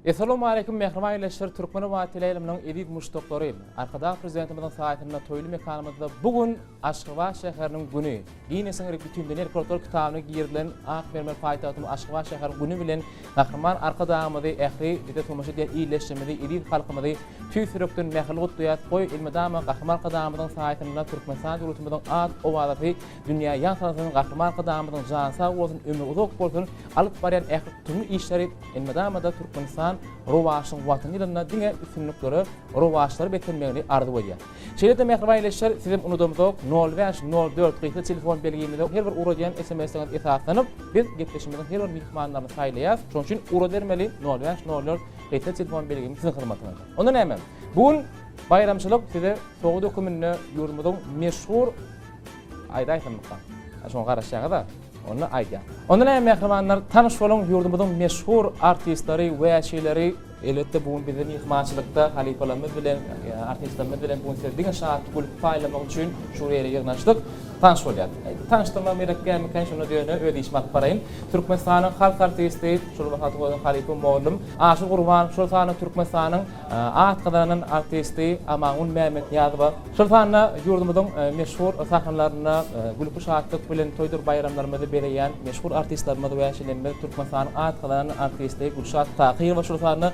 Essalawmaleýkum mähriban ildeşler Türkmen Owazy teleýaýlymynyň eziz muşdaklary! Arkadag Prezidentimiziň saýasynda toýly mekanymyzda bu gün Aşgabat şäheriniň güni, Ginnesiň Bütindünýä rekordlar kitabyna girizilen ak mermer paýtagtymyz Aşgabat şäheriniň güni bilen Gahryman Arkadagymyzy, ähli bize tomaşa edýän ildeşlerimizi, eziz halkymyzy tüýs ýürekden mähirli gutlaýarys. Goý, elmydama Gahryman Arkadagymyzyň saýasynda Türkmenistan döwletimiziň at-owazasy dünýä ýaň salsyn, Gahryman Arkadagymyzyň jany sag bolsun, ömri uzak bolsun, alyp barýan ähli tutumly işleri elmydama-da Türkmenistan rowaçlygyň Watany ýylynda diňe üstünliklere, rowaçlara beslenmegini arzuw edýär. Şeýle-de mähriban ildeşler, sizem unudamzok, nol bäş, nol dört gysga telefon belgimize her bir ugradýan SMS-iňiz esaslanyp, biz gepleşigimiziň her bir myhmanlaryny saýlaýarys. Şonuň üçin ugradybermeli, nol bäş, nol dört gysga telefon belgimiz siziň hyzmatyňyzda. Onda näme? Bu gün baýramçylyk size sowgat höküminde ýurdumyzyň meşhur aýdaýsammyka? Şoňa garaşýaňyz-a? Onda aýdýan. Onda näme mähribanlar, tanyş boluň ýurdumyzyň meşhur artistleri, wäşileri, Elbetde bu gün bizde myhmançylykda halypalarymyz bilen, artistlerimiz bilen bu gün size diňe şatlyk gülki paýlamak üçin şu ýere ýygnaşdyk. Tanyş bolýas. Tanyşdyrmagym gerek dälmikä şonda ýöne öz işimi alyp baraýyn. Türkmenistanyň halk artisti, şol bir wagtyň özünde halypa mugallym Aşyr Gurbanow, şol sanda Türkmenistanyň at gazanan artisti Amangül Mämmetnyýazowa, Şol sanda ýurdumyzyň meşhur sahnalarynda gülki-şatlyk bilen toýdur baýramlarymyzy bezeýän meşhur artistlerimiz we şeýle Türkmenistanyň at gazanan artisti Gülşat Takyrowa şol sanda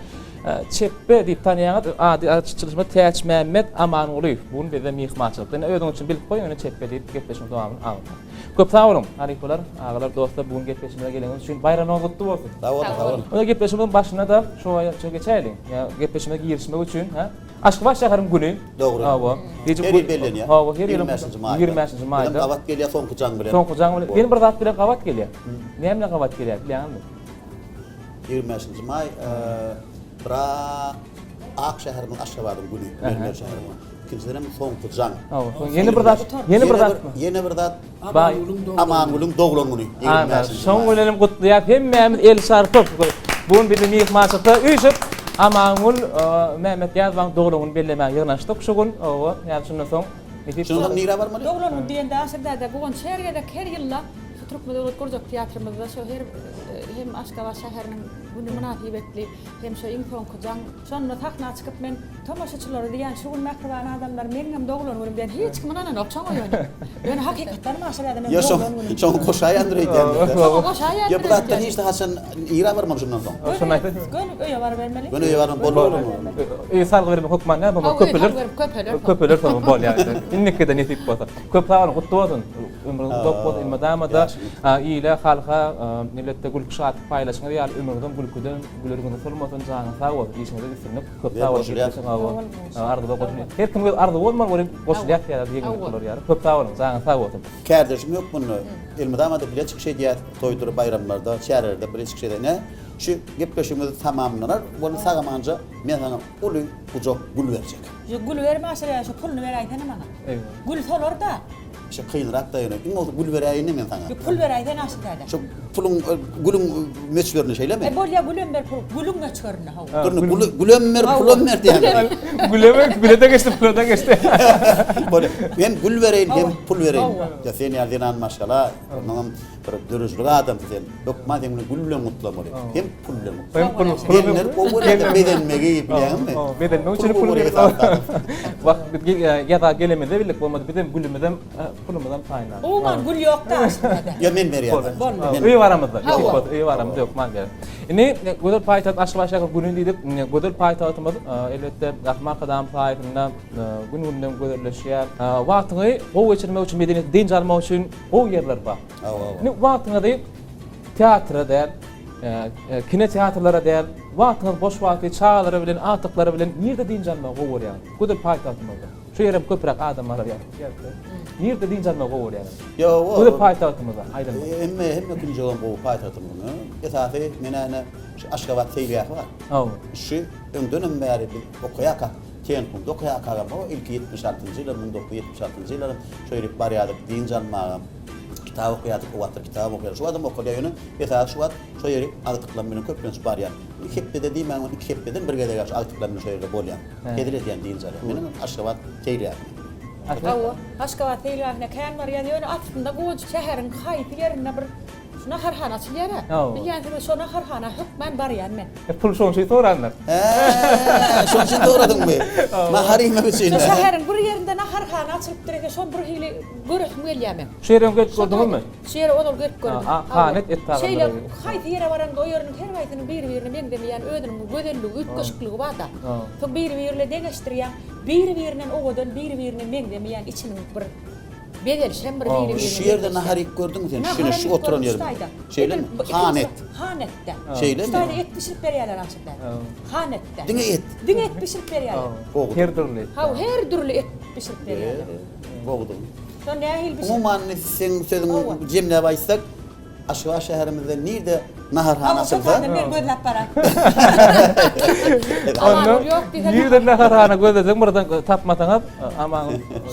Çepbe diýip tanýaňyz, ady açylyşymyz Täçmämmet Amangulyýew bu gün bizde myhmançylykda. Indi özüňiz üçin bilip goýuň, indi Çepbe diýip gepleşigiň dowamyny agza. Köp sag boluň, halypalar, agalar, dostlar bu gün gepleşigimize geleniňiz üçin baýramyňyz gutly bolsun. Sag boluň, sag boluň. Onda gepleşigimiziň başynda-da şu geçäýeliň. Ýa gepleşigimize girişmek üçin, hä? Aşgabat şäheriň güni. Dogry. Hawa. Her ýyl bellenýär. Hawa, her ýylyň 25-nji maýda. 25-nji maýda. Bizem gabat gelýär soňky jaň bilen. Soňky jaň bilen. Ýene bir zat bilen gabat gelýär. Näme bilen gabat gelýär, bilýäňizmi? 25-nji maý bira ak şäherimiz Aşgabadyň güni, mermer şäherimiz. Ikinjiden hem soňky jaň. Hawa, ýene bir zat, ýene bir zat. Ýene bir zat. Amangülüň doglan güni. Ana, şoň bilen hem gutlaýas. Hemmämiz el çarpyp, bu gün bizi myhmançylykda üýşüp, Amangül Mämmetýazowaň doglan gününi bellemäge ýygnanyşdyk şu gün. Oba, ýa şundan soň nesip Şundan soň nirä barmaly? Doglan gün diýende Aşyr däde Guwanç her gezek her ýylda şu Türkmen döwlet gurjak teatrymyzda şu her hem Aşgabat şäheriniň güni mynasybetli hem şu iň soňky jaň Şonda sahna çykyp men tomaşaçylara diýýän şu gün mähriban adamlar meňňem doglan günüm diýen hiç kim ynananok şoňa ýöne. Ýöne hakykatdanam Aşyr däde meň doglan günüm. Şoňa goşaýandyr öýdýän. Şoňa goşaýandyr Ýa bu zatdan hiç haçan nirä barmaly şundan soň? Şony aýtsaň. Göni öýe barybermeli. Göni öýe barmaly bolmaly. Öýe salgy bermek hökman däl, bolmasa köpeler. Köpeler. Köpeler soň bolýar. Indikide nesip bolsa. Köp sag boluň, gutly bolsun. Ömrüňiz uzak bolsun, elmydama-da ile, halka, milletde gülki-şatlyk paýlaşyňyz ýaly ömrüňizem gülküden, güler ýüzüňiz solmasyn, janyňyz sag bolsun, işiňizde üstünlik. Köp sag boluň, gepleşiň hawa. Arzuwa goşulyň. Her kimiň öz arzuwy bolmaly welin goşulýas ýa-da ýeňillik bolar ýaly. Köp sag boluň, janyňyz sag bolsun. Kärdeşim hökmünde elmydama-da bile çykyş edýäs, toýdur, baýramlarda, çärelerde bile çykyş edýäs. Ine, şu gepleşigimiz tamamlanar, welin sag-amanja men saňa uly gujak gül berjek. Şu gül berme Aşyr ýa şu puluny beräýsene maňa. Gül solar-da. Şu kynrak-da ýöne. Iň bolsa gül beräýin-de men saňa. Ýok, pul beräýsene Aşyr däde. Şu puluň, gülüň möçberinde şeýlemi? E, bolýa, gülem ber, pul, gülüň möçberinde, hawa. Dur, indi güli, gülem ber, pulam ber diýýäň. Gülem, güle-de geçdi, pula-da geçdi. Bolýa. Hem gül bereýin, hem pul bereýin. Hawa. Ýa sen ýaly zenan maşgala, onnoňam bir döredijilik adamsy sen. Hökman seň bilen gül bilen gutlamaly. Hem pul bilen gutlamaly. Hem pul, pul. Gelinler gowy görýär bezenmegi, bilýäňmi? Bezenmek üçin pul gerek. Wah, biz ýaza gelemizde birlik bolmady. Bizem gülümizem, pulumyzam taýynladyk. Umuman gül ýokdy aslynda. Ýa men berýän. Boldy. Öýe baramyzda. Öýe baramyzda hökman berer. Indi gözel paýtagt Aşgabat şäheri güni diýdik. Gözel paýtagtymyz elbetde Gahryman Arkadagymyz saýasynda gün-günden gözelleşýär. Wagtyňy gowy geçirmek üçin, medeniýetli dynç almak üçin gowy ýerler bar. Indi wagtyňyzy teatra däl, kinoteatrlara däl, wagtyňyz boş wagty çagalary bilen, agtyklary bilen nirde dynç almagy gowy görýäňiz? Gözel paýtagtymyzda. Şu ýerem köpräk adam barar ýaly. Nirde dynç almagy gowy görýäňiz? Ýok. Gözel paýtagtymyzda aýdylmaly. Hemme hemme künjegem gowy paýtagtymyzyň. Esasy men ene şu Aşgabat seýilgähi bar. Hawa. Şu öňdenem bäri biz okaýarkak, tehnikumda okaýarkagam o ilki 76-njy ýyllar, 1976-njy ýyllar şo ýerik barýardyk dynç almaga. Kitap okaýardyk, o wagtlar kitap okaýardyk. Şu wagtam okalýar ýöne esasy şu wagt şo ýeri agtyklarym bilen köplenç barýan. Bir hepdede diýmän ony iki hepdeden bir gezek şu agtyklarym bilen şo ýerde bolýan. Hezil edýän dynç alýan. Meniň Aşgabat seýilgähine. Hawa, Aşgabat seýilgähine kän barýan, ýöne aslynda Guwanç şäheriň haýsy ýerinde bir. Şu naharhana açylýar-a. Bilýänsiňiz, şo naharhana hökman barýan men. E, pul şoň üçin sorandyr. Hä, şoň üçin soradyňmy? Nahar iýmek üçin. Şu şäheriň bir ýerinde naharhana açylypdyr eken, şony bir hili göresim gelýär meň. Şu ýere gelip gördüňizmi? Şu ýere ozal gelip gördüm. Ha, hanet et tagamlary. Şeýle haýsy ýere baraňda o ýeriniň her haýsynyň biri-birine meňzemeýän özüniň bir gözelligi, üýtgeşikligi bar-da. Soň biri-biri bilen deňeşdirýäň, biri-birinden owadan, biri-birine meňzemeýän içiniň bir Bezelişem bir biri-birine Şu ýerde nahar iýip gördüňmi sen? Şine şu oturan ýerimde. Şeýlemi? Han et. Han etde. Şeýlemi? Şu taýda et bişirip berýärler agşamda. Han etde. Diňe et. Diňe et bişirip berýärler. Gowy. Her dürli. Haw, her dürli et bişirip berýärler. Gowudyr. Şo nähili bişirip? Umuman seň sözüňi jemläp aýtsak, Aşgabat şäherimizde nirde naharhana açylsa. Hawa, men gözläp baran. Onda nirde naharhana gözleseň birden tapmasaňyz amaň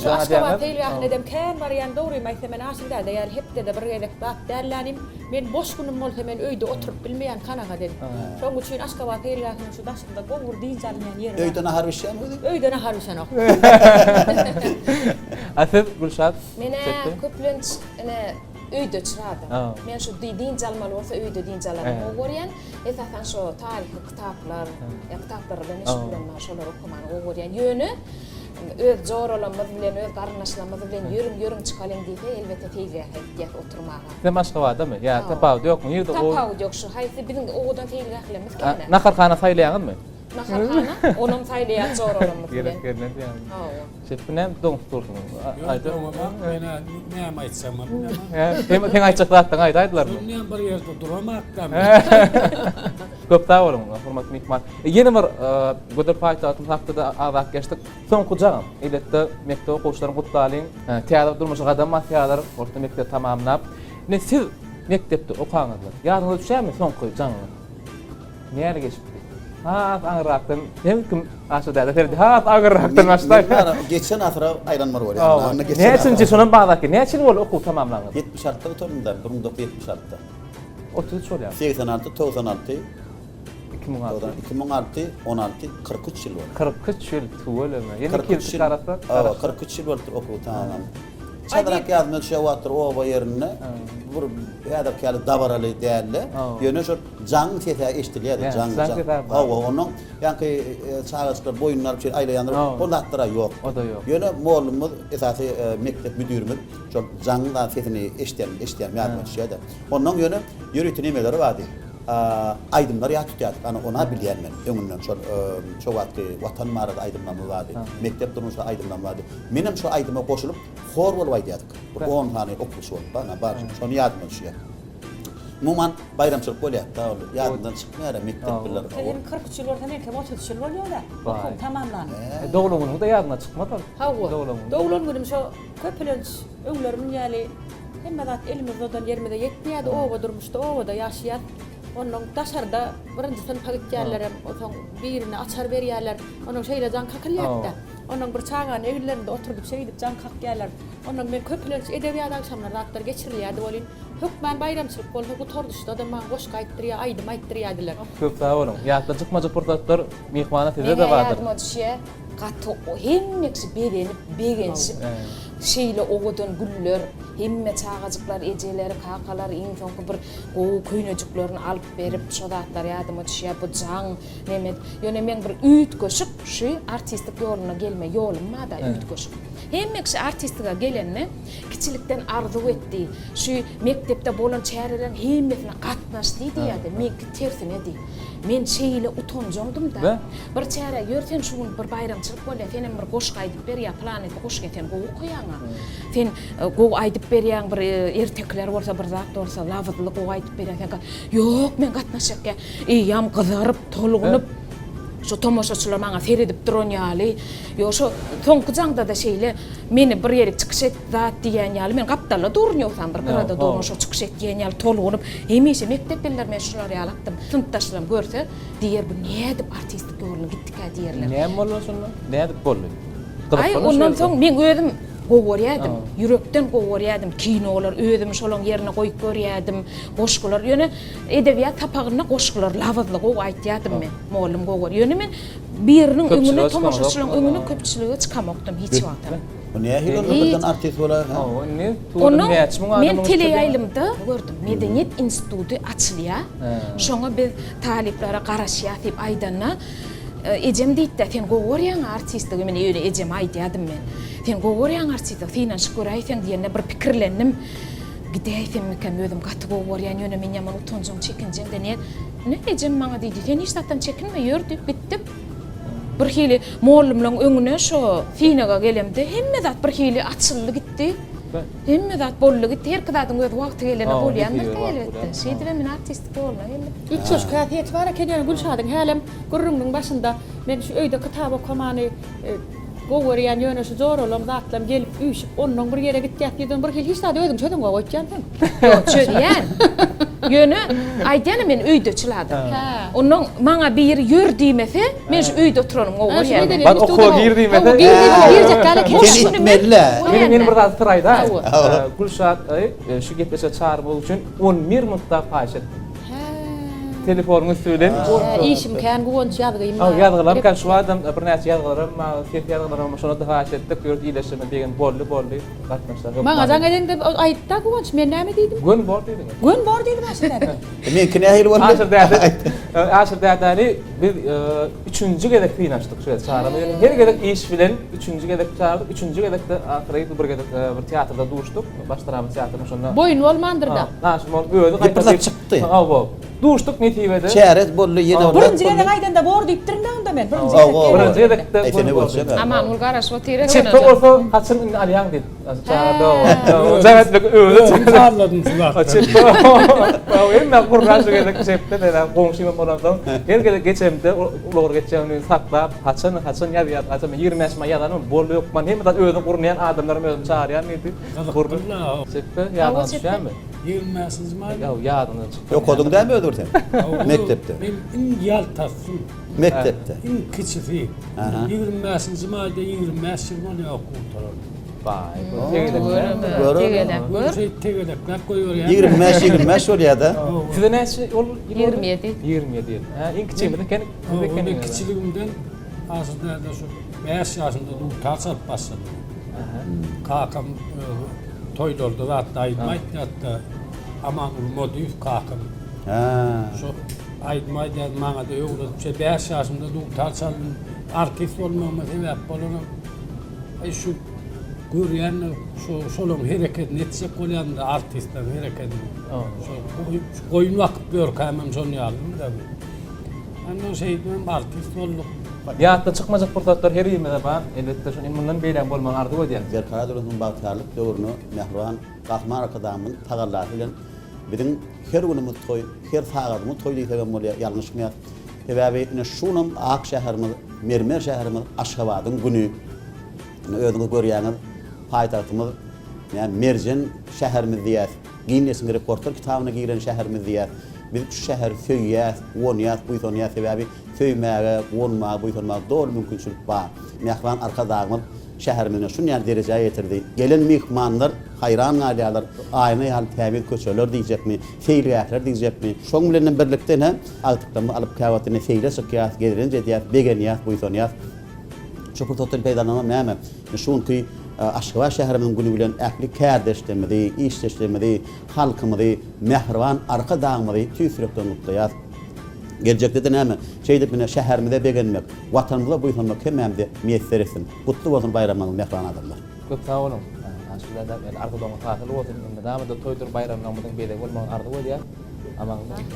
Şu Aşgabat seýilgähine-dem kän barýan dogrymy aýtsam men Aşyr däde ýaly hepdede bir gezek zat dällänim. Men boş günüm bolsa men öýde oturyp bilmeýän kanagat edip. Şoň üçin Aşgabat seýilgähiniň şu daşynda gowy bir dynç alynýan ýeri bar. Öýde nahar bişýärmi özi? Öýde nahar bişenok. A siz Gülşat? Men-ä köplenç ine Öýde çyrada. Men şu dynç almaly bolsa öýde dynç alany gowy görýän. Esasan şo taryhy kitaplar, ýa kitaplar bilen meşgullanmagy, şolary okamany gowy görýän. Ýöne öz joralarymyz bilen, öz garyndaşlarymyz bilen ýörüň, ýörüň çykalyň diýse, elbetde seýilgähe gidýäs oturmaga. Sizem Aşgabadamy? Ýa tapawudy ýokmy? Nirde gowy? Tapawudy ýok şu haýsy biziň owadan seýilgählerimiz kän-ä. Naharhana saýlaýaňyzmy? Naharhana? Onam saýlaýas joralarymyz bilen. Gerek ýerinden diýýäňmi? Hawa. Şeýdip näme doňup dursuň? Ýok, doňamok. Men-ä näme aýtsam hem bilemok. Hä, sen seň aýtjak zatlaryňy aýdaýdylarmy? Şondan bir ýerde duramakda men. Köp sag boluň, hormatly myhman. Ýene bir gözel paýtagtymyz hakda-da agzap geçdik. Soňky jagam, elbetde, mekdep okuwçylaryny gutlalyň. Täze durmuşa gadam basýarlar, orta mekdebi tamamlap. Ine, siz mekdepde okaňyzda, ýadyňyza düşýärmi soňky jaňyňyz? Näle geçipdi? Has aňyrrakdan hem kim Aşa däde seredi has aňyrrakdan başlaý. Men geçen asyra aýran bir bolýar. Näçinji şonam baglap gel. Näçe ýyl boldy okuw tamamlanyňyz? 76-da gutardym da, 1976-da. 33 bolýar. 86, 96, 2006. 2006, 16, 43 ýyl boldy. 43 ýyl tüweleme. Ýene 2 ýyl çykarasa. Hawa, 43 ýyl bolupdyr okuw tamamlanyp. Çadrak ýazyna düşýär wagtlar oba ýerinde bir häzirki ýaly dabaraly däldi. Ýöne şol jaňyň sesi eşidilýärdi, jaň, jaň. Hawa, onuň ýaňky çagajyklar boýnuna alyp şeýle aýlaýanlar, ol zatlar-a ýok. O-da ýok. Ýöne mollumyz, esasy mekdep müdirimiz şol jaňyň zat sesini eşidýän, eşidýän ýadyma düşýär-de. Onnoň ýöne ýörite nemeleri bardy. Aýdymlar ýat tutýardyk. Ana, ony-a bilýän men öňünden şol şo wagtky Watan barada aýdymlarymyz bardy, mekdep durmuşy aýdymlarymyz bardy. Menem şo aýdyma goşulyp, hor bolup aýdýardyk. Bir on sany okuwçy bolup, ana, bar, şony ýadyma düşýär. Umuman, baýramçylyk bolýardy-da ol, ýadymdan çykmaýar-a mekdep ýyllary. Seniň 43 ýyl bolsa, meňkem 33 ýyl bolýar-da, okuw tamamlanyp. E, doglan günüň-de ýadyňdan çykmaz ol. Hawa, doglan günüm şo köplenç öňler mün ýaly hemme zat elimiz uzadan ýerimize ýetmeýärdi, oba durmuşda, obada ýaşaýas. Onnoň daşarda birinji synpa gitýänlerem, onsoň birine açar berýärler. Onnoň şeýle jaň kakylýardy-da. Onnoň bir çagany eginlerinde oturdyp şeýdip jaň kakýarlar. Onnoň men köplenç edebiýat agşamlary zatlar geçirilýärdi welin, hökman baýramçylyk bolsa gutardyşda-da maňa goşgy aýtdyrýar, aýdym aýtdyrýardylar. Köp sag boluň. Ýatdan çykmajak pursatlar myhmana size-de Meňä bardyr. ýadyma düşýär, gaty hemme kişi bezenip, begenişip, şeýle owadan güller, hemme çagajyklar ejeleri, kakalary iň soňky bir gowy köýnejiklerini alyp berip, şo zatlar ýadyma düşýär. Bu jaň, Mehmet, ýöne meň bir üýtgeşik şu artistlik ýoluna gelme ýolum barda üýtgeşik. Hemme kişi artistlige gelende kiçilikden arzuw etdi, şu mekdepde bolan çäreleriň hemmesine gatnaşdy diýýärdi, meňki tersinedi. Men şeýle utanjaňdym-da. Bir çärä ýör sen şu gün bir baýramçylyk bolýar, senem bir goşgy aýdyp ber ýa pylan et goşgy sen gowy okaýaň-a. Sen gowy aýdyp berýäň bir ertekiler bolsa bir zat bolsa labyzly gowy aýdyp berýäň sen Ýok men gatnaşjak ýa. Eýýäm gyzaryp, tolgunyp, şo tomaşaçylar maňa seredip duran ýaly, ýo şo soňky jaňda-da şeýle meni bir ýerik çykyş et zat diýýän ýaly, men gapdalda durun ýogsam bir gyrada durun şo çykyş et diýen ýaly tolgunyp, hemişe mekdep ýyllary men şular ýaly atdym. Synpdaşlarym görse, diýer bu nädip artistlik ýoluna gitdikä diýerler. Näme boldy şonda? Nädip boldy? Aý, ondan soň meň özüm gowy görýärdim. Ýürekden gowy görýärdim. Kinolar, özümi şolaň ýerine goýup görýärdim. Goşgular, ýöne edebiýat sapagynda goşgular labyzly gowy aýtýardym men. Mugallym gowy görýär. Ýöne men biriniň öňüne, tomaşaçylaryň öňüne, köpçülige çykamokdym hiç wagtam. Bu nähili onda birden artist bolaýar ha? Hawa, indi tuweleme näçe müň adamyň Men teleýaýlymda gördüm. Medeniýet instituty açylýar. Şoňa biz talyplara garaşýas diýip aýdanda, ejem diýdi-de, sen gowy görýäň artistligi, men ýöne ejeme aýdýardym men. Sen gowy görýäň artistligi, synanyşyp göräýseň diýende bir pikirlendim. Gidäýsemmikäm, özüm gaty gowy görýän, ýöne men ýaman utanjaň, çekinjeň-de, ne, ne ejem maňa diýdi, sen hiç zatdan çekinme, ýör diýip gitdim. Birhili mollumlaň öňüne şo synaga gelemde hemme zat birhili açyldy gitdi. Hemme zat boldy gitdi. Herki zadyň öz wagty gelende bolýandyr-da elbetde. Şeýdibem men artistlik ýoluna geldim. Üýtgeşik häsiýeti bar eken ýöne Gülşadyň hälem gürrüňiniň başynda men şu öýde kitap okamany gowy görýän ýöne şu joralam zatlam gelip üýşüp onnoň bir ýere gitýäs diýdim birhili hiç zady özüň çözeňok öýtýän sen. Ýok çözýän. Ýöne aýdýanam men öýdeçil adam. Onnoň maňa biri ýör diýmese men şu öýde oturanymy gowy görýän. Bar okuwa gir diýmese. Gir diýmese girjek däl eken. Sen itmeli-le. Meni meni bir zat syr aýdaý. Gülşat şu gepleşige çagyrmak üçin 11 minut haýyş etdim. Telefonyň üsti bilen. Işim kän Guwanç ýazgym bar. Ýazgylarym kän şu adam birnäçe ýazgylarym bar, ses ýazgylarym bar, şonada haýyş etdik, ýör iýleşdirme diýen boldy boldy gatnaşlar hökman. Maňa jaň edeňde aýtda Guwanç men näme diýdim? Gön bor diýdiň. Gön bor diýdim Aşyr däde. Meňki nähili boldy? Aşyr däde Aşyr dädäni biz üçünji gezek synanyşdyk şu çagyrma. Her gezek iş bilen üçünji gezek çagyrdyk, üçünji gezekde ahyry bir gezek bir teatrda duşduk. Baş drama teatrynyň şonda. Boýun bolmandyr-da. Ha, şol özi gaýta. Bir zat çykdy. Hawa. Duşduk nesibede. Çäre boldy ýene. Birinji gezek aýdanda bor diýipdirin-de onda men. Birinji gezek. Birinji gezekde. Amangül garaşyp otyr eken. Çepbe bolsa haçan indi alýaň diýip. Çaga dogry. Özi çarladym şu zatda. Çepbe. Hemme gurran şu gezek çepbe de goňşym bolansoň her gezek geçemde ulagyr geçýän saklap haçan haçan ýazýar haçan 25 maý ýazanym boldy hökman hemme zat özüni gurnaýan adamlarym özüm çagyrýan diýdi. Gyzykly-la. Çepbe ýadyňa düşýärmi? 25-nji maý. Ýa ýadyňdan çykdy. Okadyň dämi özür sen? Mekdepde. Men iň ýaltasym. Mekdepde. Iň kiçisi. 25-nji maýda 25 ýyl bolýar okuw gutaran. Baý, Tegelek. Gör. Şeý tegelekläp goýberýär. 25 25 bolýar-da. Size näçe ol? 27. 27 ýyl. Hä, iň kiçimiz eken. Men kiçiligimden aslynda şu 5 ýaşymda dutar çalyp başladym. Kakam toýlarda zatda aýdym aýtýardy. Amanguly Modyýew kakam. Şo aýdym aýdýardy, maňa-da öwredip, şeý 5 ýaşymda dutar çaldym. Artist bolmagyma sebäp bolanam aý şu görýän şu şolaryň herekedini etjek bolýardym-da, artistleriň herekedini. Şo goýun bakyp ýörkämem şon ýalydym-da. Ondan şeýdibem artist bolduk. Ýatdan çykmajak pursatlar her birimize bar. Elbetde şony mundan beýläk bolmagyny arzuw edýän. Berkarar döwletimiziň bagtyýarlyk döwründe mähriban Gahryman Arkadagymyzyň tagallasy bilen biziň her günümiz toý, her sagadymyz toý diýsegem bolýar, ýalňyşmaýas. Sebäbi ine şu günem ak şäherimiz, mermer şäherimiz Aşgabadyň güni. Ine özüňiz görýäňiz, paýtagtymyz näme merjen şäherimiz diýýäs. Ginnesiň rekordlar kitabyna giren şäherimiz diýýäs. Biz şu şäheri söýýäs, guwanýas, buýsanýas, sebäbi söýmäge, guwanmaga, buýsanmaga doly mümkinçilik bar. Mähriban Arkadagymyz şäherimizi şunýaly derejä ýetirdi. Gelen myhmanlar haýran galýarlar, aýna ýaly tämiz köçeler diýjekmi, seýilgähler diýjekmi. Şonuň bilenem birlikde ine, agtyklarymyzy alyp käwagt ine seýle çykýas, gezelenç edýäs, begenýäs, buýsanýas. Şu pursatdan peýdalanamam näme, şu günki Aşgabat şäherimiziň güni bilen ähli kärdeşlerimizi, işdeşlerimizi, halkymyzy, mähriban Arkadagymyzy tüýs ýürekden gutlaýas. Geljekde-de näme, şeýdip ine şäherimize begenmek, Watanymyza buýsanmak hemmämize miýesser etsin. Gutly bolsun baýramyňyz mähriban adamlar! Köp sag boluň. Aşyr däde, arzuwlaryňyz hasyl bolsun. Mydama-da toýdur baýramlaryňyzyň bezegi bolmagyny arzuw edýäs.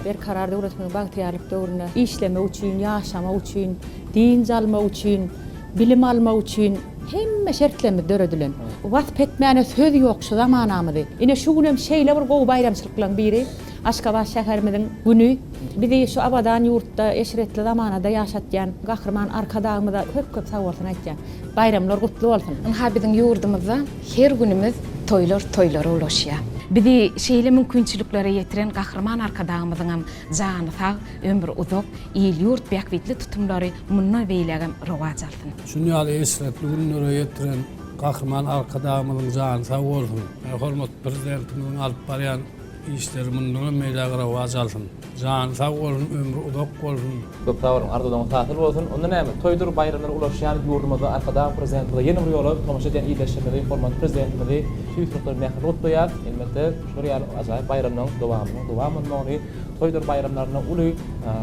Berkarar döwletimiziň bagtyýarlyk döwründe işlemek üçin, ýaşamak üçin, dynç almak üçin, bilim almak üçin hemme şertlerimiz döredilen. Wasp etmäne söz ýok şu zamanamyzy. Ine şu günem şeýle bir gowy baýramçylyklaryň biri Aşgabat şäherimiziň güni. Bizi şu abadan ýurtda, eşretli zamanada ýaşatýan Gahryman Arkadagymyza köp-köp sagbolsun aýtýan. Baýramlar gutly bolsun! Ynha biziň ýurdumyzda her günümiz toýlar toýlara ulaşýar. Bizi şeýle mümkinçiliklere ýetiren Gahryman Arkadagymyzyňam jany sag, ömri uzak, il-ýurt bähbitli tutumlary mundan beýlägem rowaç alsyn. Şuny ýaly eşretli günlere ýetiren Gahryman Arkadagymyzyň jany sag bolsun! Hormatly Prezidentimiziň alyp barýan işleri mundanam beýläk rowaç alsyn! Jany sag bolsun, ömri uzak bolsun. Köp sag boluň, arzuwlaryňyz hasyl bolsun. Onda näme, toýdur baýramlara ulaşýan ýurdumyzda Arkadag Prezidentimize ýene bir ýola tomaşa edýän ildeşlerimizi, hormatly Prezidentimizi tüýs ýürekden mähirli gutlaýarys. Elbetde, şular ýaly ajaýyp baýramlaryň dowamynyň dowam bolmagyny, toýdur baýramlarynda uly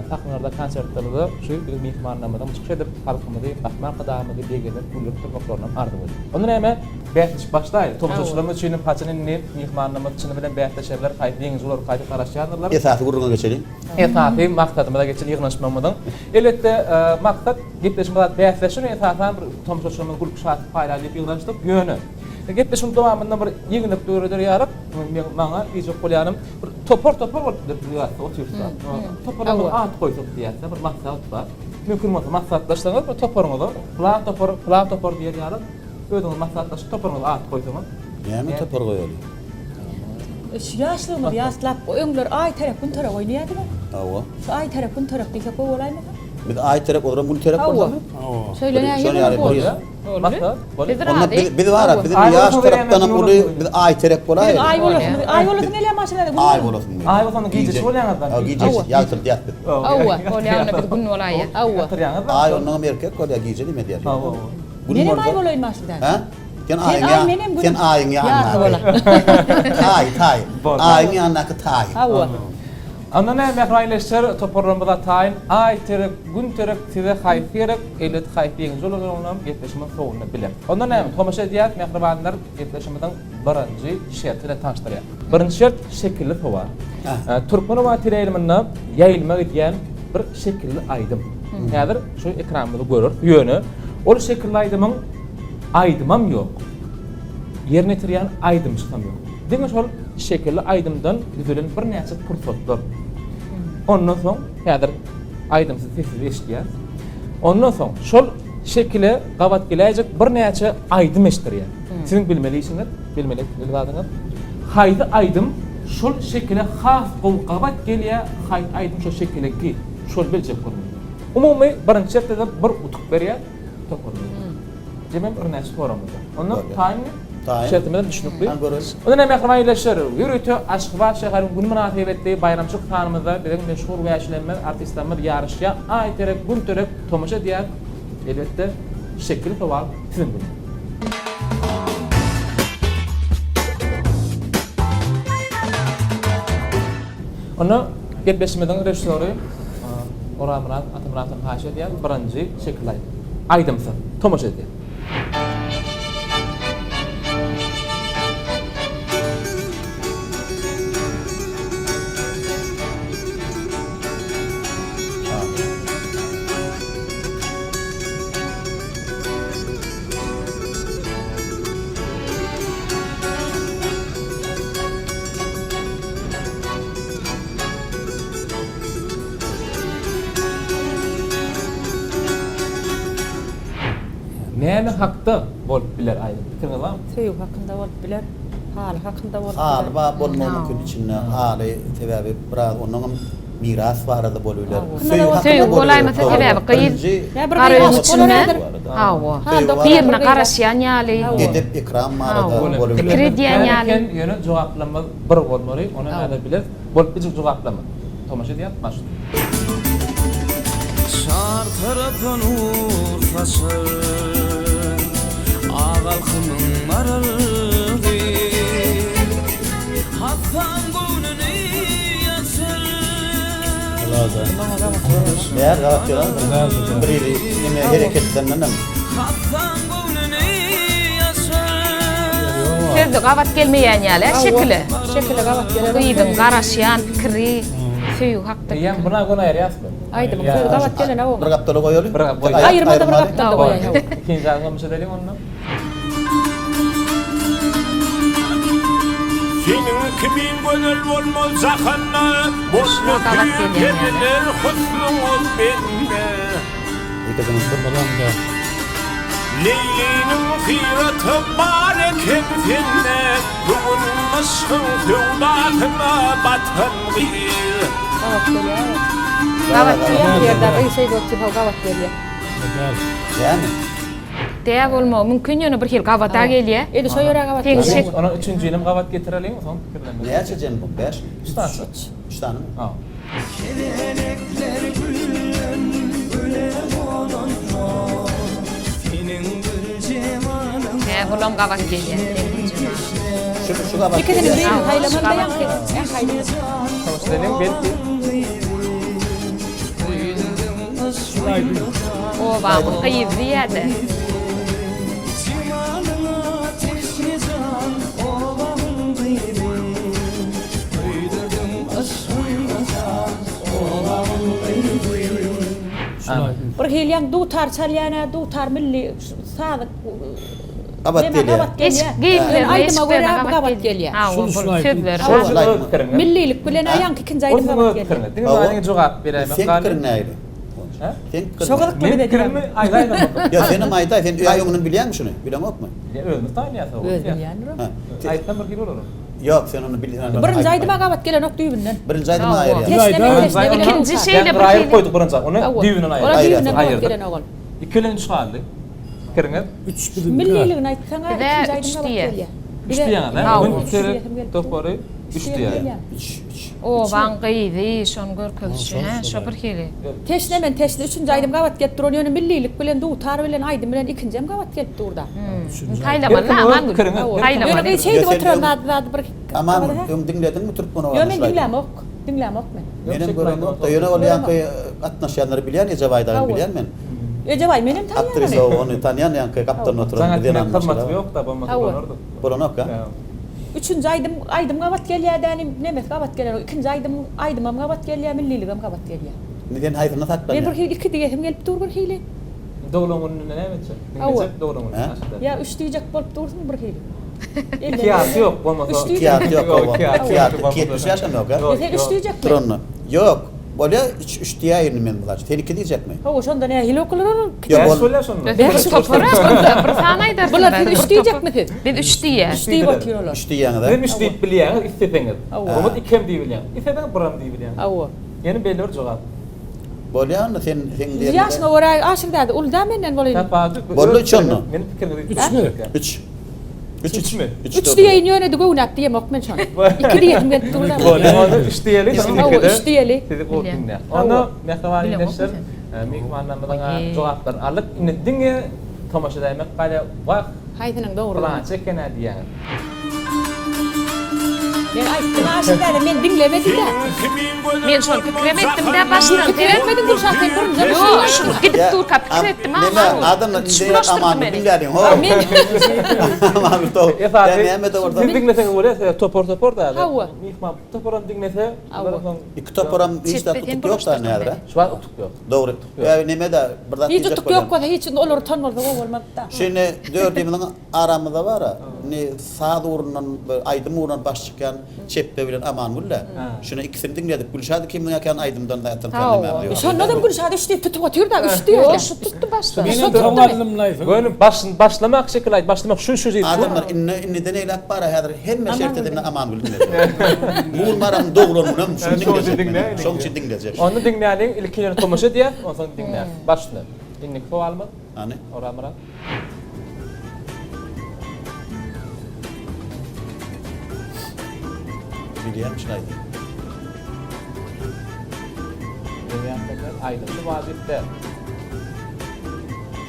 sahnalarda, konsertlerde şu biziň myhmanlarymyzyň çykyş edip, halkymyzy, Gahryman Arkadagymyzy begendirip, güldürip durmaklaryny arzuw edýäris. Onda näme, bäsleşik başlaýly. Tomaşaçylarymyz üçin hem haçan indi myhmanlarymyz çyny bilen bäsleşerler, haýsy ýeňiji bolar, haýsy garaşýandyrlar. Esasy gürrüňe geçeliň. Esasy maksadymyza geçen ýygnanyşmagymyzyň, elbetde, maksat gepleşigimiz zat bäsleşigi esasan bir tomaşaçylarymyza gülki şatlyk paýlaýyn diýip ýygnanyşdyk. Ýöne gepleşigiň dowamynda bir ýeňillik döreder ýalyk, men maňa diýjek bolýanym bir topar-topar bolup biz ýatsa otyrys. Toparlara bir at goýsak diýýäs-de, bir maslahat bar. Mümkin bolsa maslahatlaşsaňyz bir toparyňyza pylan topar, pylan topar diýer ýalyk özüňiz maslahatlaşyp toparyňyza at goýsaňyz. Näme topar goýaly? Şu ýaşlygymyzy ýatlap, öňler Aý terek, Gün terek oýnaýardyk-a. Hawa. Şu Aý terek, Gün terek diýsek gowy bolaýmasa? Biz Aý terek, olaram Gün terek bolsamy? Hawa. Şeýle nähili ýaly bolýar? Boldy. Biz Onda razy. biz, biz bar-a, biz indi ýaş tarapdanam uly, biz Aý terek bolaýaly. Biziň Aý bolasymyz, Aý bolasym gelýär maşynada, Gün Aý bolasym. bolasym gelýär. Aý bolsa onda gijesi bolýaňyzlar. Hawa, gijesi, ýagtyldýas biz. Hawa, bolýar onda biz Gün bolaýýas. Hawa. Ýatyrýaňyzlar. Aý onnoňam erkek bolýar, gije neme edýär? Hawa. Gün Menem Aý bolsa. bolaýyn maşynda. Hä? Sen Sen aýyň aý, ýa- menem gün. Sen aýyň Ýarty bola. ýanyndaky. Taý, taý. Boldy. Aýyň ýanyndaky taý. Hawa. Onda näme mähriban ildeşler, toparlarymyza taýyn. Aý terek, gün terek, size haýsy gerek, elbetde haýsy ýeňiji bolanlygynam gepleşigimiziň soňunda bileris. Onda näme, tomaşa edýäris mähribanlar, gepleşigimiziň birinji şerti bilen tanyşdyrýas. Birinji şert şekilli sowal. Türkmen oba teleýaýlymynda ýaýylma gidýän bir şekilli aýdym. Häzir şu ekranymyzda göreris. Ýöne ol şekilli aýdymyň Aýdymam ýok. Ýerine ýetirýän aýdymçysam ýok. Diňe şol şekilli aýdymdan düzülen birnäçe pursatlar. Ondan soň häzir aýdymsyz sessiz eşidýäris. Ondan soň şol şekile gabat geläýjek birnäçe aýdym eşitdirýär. Siziň bilmeli işiňiz, bilmeli etmeli zadyňyz, haýsy aýdym şol şekile has gowy gabat gelýär, haýsy aýdym şol şekiliňki, şony biljek bolmaly. Umumy birinji şertde-de bir utuk berýär. Toparlaýar. Jemem birnäçe soragymyz bar. Onda taýynmy? Taýyn. Şertimiz hem düşnükli. Hany göreli. Onda näme mähriban ildeşler, ýörite Aşgabat şäheriniň güni mynasybetli baýramçylyk sanymyzda biziň meşhur wäşilerimiz, artistlerimiz ýaryşýar. Aý terek, gün terek tomaşa edýäris. Elbetde, şekilli sowal siziň bilen. Onda gepleşigimiziň režissýory Orazmyrat Atamyratowdan haýyş edýän, birinji şekilli aýdym. Aýdymsyz. Tomaşa edýän. Näme hakda bolup biler aýdym? Pikiriňiz barmy? Söýgi hakynda bolup biler. Haly hakynda bolup biler. Haly bar bolmagy mümkin içinde. Haly sebäbi biraz onnoňam miras barada bolup biler. Söýgi hakynda bolaýmasa sebäbi gyz gara öýüň içinde hawa birine garaşýan ýaly. Edep ekram barada bolup biler. Pikir edýän ýaly. Ýöne jogaplamaz bir bolmaly, ony häzir bileris. Bolup biljek jogaplama. Tomaşa edýäs, başla. Çar tarapa nur saçar, Ak alkymyň maralgy. Hassaň göwnüni açar. Bär gabat gelen bir neme hereketlendenem. Hassaň göwnüni açar. Sözde gabat gelmeýän ýaly a şekili. Şekile gabat gelen. Gyzyň garaşýan pikiri, söýgi hakda Eýýäm pikiri. buna göni aýyrýasmy? Aýdymyň sözi gabat gelen a Bir gapdala goýaly. Bir gap goýaly. Aýyrmada bir gapdalda goýaý. Ikinji aýdyma tomaşa edeliň onda. Seniň kimin gözel bolmaz jahanda, Bolmaz hüýr periler husnuňa bende. Leýliniň syraty bar eken sende, Bu gün yşkyň söwdasyna batan gyz. Gabat gelýär. Gabat gelýär. Ýerde gyz şeýdip otyr, gabat gelýär. Dämi? Dä bolmagy mümkin ýöne bir hili gabada gelýä. Edi şo ýere gabat Seň gelýär. şek. Onuň üçünjinem gabat getireliň, soň pikirlenmeli. Näçe jem bu? Bäşmi? Üç sany. Üç sanymy? Ha. Bulam gabat gelýär. Şu şu gabat Ikisiniň gelýär. birini saýlamaly-da ýaňky. Ýaňky aýdymy. Tomaşa belki. Obamyň gyzy diýýär-de. Bir hili ýaňy dutar çalýan-a, dutar milli saz Gabat neme gelýär. gabat gelýär. Eşik geýimlerine, Aýdyma görä eşiklerine bu gabat gabat gelýär. gelýär. Hawa, Şul bul şul sözleri Şul bar. şul aýdyma. Pikiriňiz. Millilik bilen-ä ýaňky ikinji Ol aýdym siziň gabat öz gelýär. pikiriňiz. Diňe Hawa. maňa jogap beräýmek Seň galýar. pikiriň nähili? Hä? Seň Şo pikiriň nähili? gyzykly Meň bize pikirimi diýen. aýdaýsam bolsa. Ýa senem aýdaý, sen öýe öňünden bilýäňmi şuny? Bileňokmy? Ýa özümiz tanýas o. Öz bilýändir o. Hä. Aýtsam bir hili bolar. Ýok, sen ony bilýän. Birinji aýdyma gabat gelenok düýbünden. Birinji aýdyma Hawa. aýyrýar. Teşne men teşne bilen Ikinji dutar. şeýle bir Aýryp hili. goýduk birinji ony Hawa. düýbünden Ola aýyrdyk. düýbünden gabat Aýyrdyk. gelenok ol. Ikilenç galdy. Pikiriňiz? Üç biziňki. Milliligini aýtsaň-a Bize ikinji üç aýdym gabat diýýär. gelýär. Üç diýýäňiz, hä? Hawa. Gün Üç seret diýesim gelip dur. topary Üç üç diýesim diýýär. gelýär. Üç, üç. Obaň gyzy, şony görkezişi, hä? Şo bir hili. Teşne men teşne üçünji aýdym gabat gelip dur ony ýöne millilik bilen dutar bilen aýdym bilen ikinjem gabat gelip durda. Saýlamaly Her kim öz Amangül. pikiriňiz. Ýöne Saýlamaly. gyz şeýdip Ýa sen oturan öň- zady zady bir Aman gabat, hä? öň diňlediňmi türkmen Ýo owazyny men şul aýdymy? diňlämok. Diňlämok men. Menem göremok-da, ýöne ol ýaňky gatnaşýanlary bilýän, Ejebaý dagyny bilýän men. Ejebaý menem tanýan ony. Aktrisa ony tanýan ýaňky gapdalynda oturan Jaň bir zenan etmek hyzmaty maşgala. ýok-da, bolmasa Hawa. bolardy. Bolanok-a? Üçünji aýdym aýdym gabat gelýär däni nemesi gabat gelenok. Ikinji aýdym aýdymam gabat gelýär, milliligem gabat gelýär. Indi sen haýsynda Men bir saklanýaň? hili iki diýesim gelip dur bir hili. Doglan gününde näme etjek? Hawa. Diňlejek doglan gününi Hä? aşyda. Ýa üç diýjek bolup dursuň bir hili. Iki ýarty ýok bolmasa. Üç Iki ýarty ýok, Ýok, hawa. iki ýarty Iki ýarty, ýok. iki 70 ýaşam ýok, hä? Ýok, Ýa sen üç ýok. diýjekmi? Duranda. Ýok. Bolýa, üç, üç diýäýin men mysal üçin. Sen iki diýjekmi? Hawa, şonda nähili okular ol? Ýok, Bäş ol bolýar şonda. Bir topar onda bir sany aýdarsyň. Bular siz üç diýjekmi siz? Biz üç diýýäs. Üç diýip otyr olar. Üç diýýäňiz, hä? Sizem üç diýip bilýäňiz isleseňiz. Hawa. Bolmasa ikem diýip bilýäňiz. Isleseňiz biram diýip bilýäňiz. Hawa. Ýene belli bir jogap. Bolýa onda sen seň diýeniňe. Ýaşyňa görä Aşyr däde uly dä menden bolýyn. Tapawudy Boldy üç onda. Meniň pikirimi Üçmi? Üç. Üç Üçmi? Üç Üç diýeýin ýöne-de göwnäp diýemok men şony. Iki diýesim gelip dur da. Bolýa onda üç diýeli. Hawa, üç diýeli. Sizi gowy diňläp. Onda mähriban ildeşler, myhmanlarymyzyň jogaplaryny aldyk. Indi diňe tomaşa edäýmek galýar. Wah, Haýsynyň dogrudygyny. Pylança eken-ä diýýäňiz. Men aýtdym Aşyr däde men diňlemedi-dä. Men şony pikirem etdim-dä başdan. Pikir etmediň Gülşat sen birinji Ýok, şu gidip durka pikir etdim ha. Neme adamlar indi Amany diňläliň ho. Amany to. Esasy näme-de bolsa. Siz diňleseňiz bolýar, sebäbi topar topar da. Hawa. Myhman toparam diňlese, bular soň Iki toparam hiç zat utuk ýok da häzir. Şu wagt utuk ýok. Dogry. Ýa neme-de bir zat Hiç utuk ýok bolsa hiç olar utan bolsa gowy bolmazdy-da. Şeýle dördümiziň Aramyzda bar-a, indi saz ugrundan, bir aýdym ugrundan baş çykýan Çepbe bilen Amangül-dä. Şuny ikisini diňledik. Gülşat ikimiziň äkän aýdymdan zaten kän nämämiz ýok. Şonda-da Gülşat üç diýip tutup otyr-da, üç diýýär. Ýok, şu tutdy başdan. Menem soň aldym-laý. Göni başyn başlamak şekil aýt, başlamak şu şu diýip. Adamlar indi indiden eýläk bar-a häzir hemme şertde diňle Amangüli diňlejek. Bu gün baram doglan günem şuny diňlejek. Şoň üçin diňlejek. Onda diňläliň, ilki ýöne tomaşa edýäs, onsoň diňläris. Başla. Indiki sowalymyz. Hany? Orazmyrat. Bilýän şuny aýdym. Bilýän aýdymçy wajyp däl.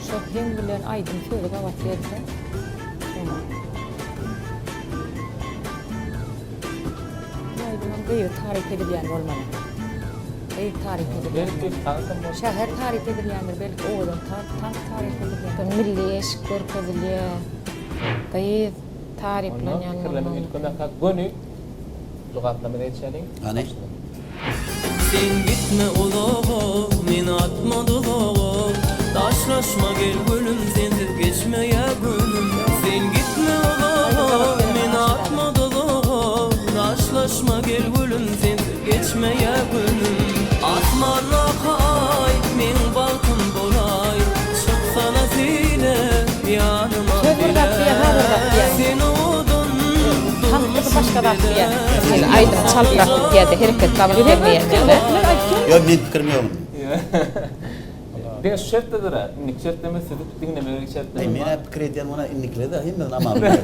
Şo heň bilen aýdym sözi gabat gelse, şoňa. Bu aýdymam gyzy taryp edilýän bolmaly. Gyz taryp edilýän. Belki tansam bolsa. Şäher taryp edilýändir, belki owadan tans taryp edilýändir. Milli eşik görkezilýär. Gyz taryplanýan Onda pikirlemek bolmaly. üýtgemek hak göni jogaplama geçeliň. Hany? Sen gitme uzaga, meni atma duzaga Daşlaşma gel gülüm, sensiz geçmeýä günüm Sen gitme uzaga, meni atma duzaga Daşlaşma gel gülüm, sensiz geçmeýä günüm Asmandaky aý, meň bagtym bolaý Çyksana seýle, ýanyma Söz bir zat diýýär, ha bir zat diýýär. Sen owadan Tans gyzy başga zat diýýär. Şeýle aýdym çaltrak gidýär-de, hereket gabat gelmeýär-de. Ýok, meň pikirim ýok indi. Diňe şu şertdedir-ä. Indiki şertlerimiz sizi diňlemegi şertlerimiz Aý, men-ä pikir edýän muny indikilerde hemmesini aman bilen.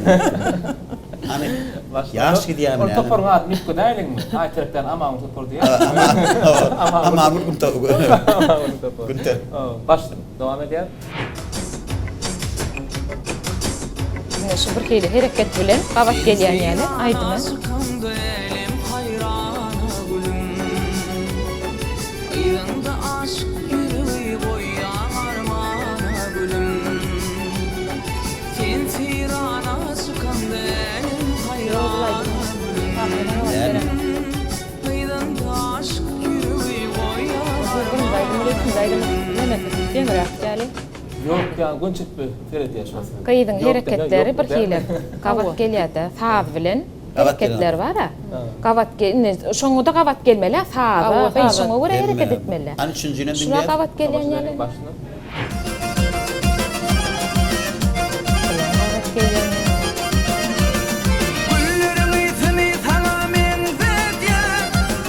Hany, ýaş gidýärmi Ol näme? toparyň adyny üýtgedäýeliňmi? Aýterekden Amangül topary diýelim. Amangül gün topary. Amangül topary. Günter. Başla, dowam edýär. Ine şu bir hili hereket bilen gabat gelýän ýaly aýdyma. Çykamda älem haýrana gülüm Yzyňda aşyk ýüregi goýýaň armana gülüm Sen seýrana çykamda älem haýrana gülüm Yzyňda aşyk ýüregi goýýaň armana gülüm Deňiräk ýaly. Ýok ýa gün çekip seredýär şol. Gyzyň hereketleri bir hili gabat gelýärde saz bilen hereketleri bara. Gabat gel indi şoňada gabat gelmeli saza gyz şoňa görä hereket etmeli. Hany üçünjinem Şuna diňleýäs. gabat gelýän ýaly. Gabat gelýän ýaly. Gülleriň ysyny saňa meňzedýän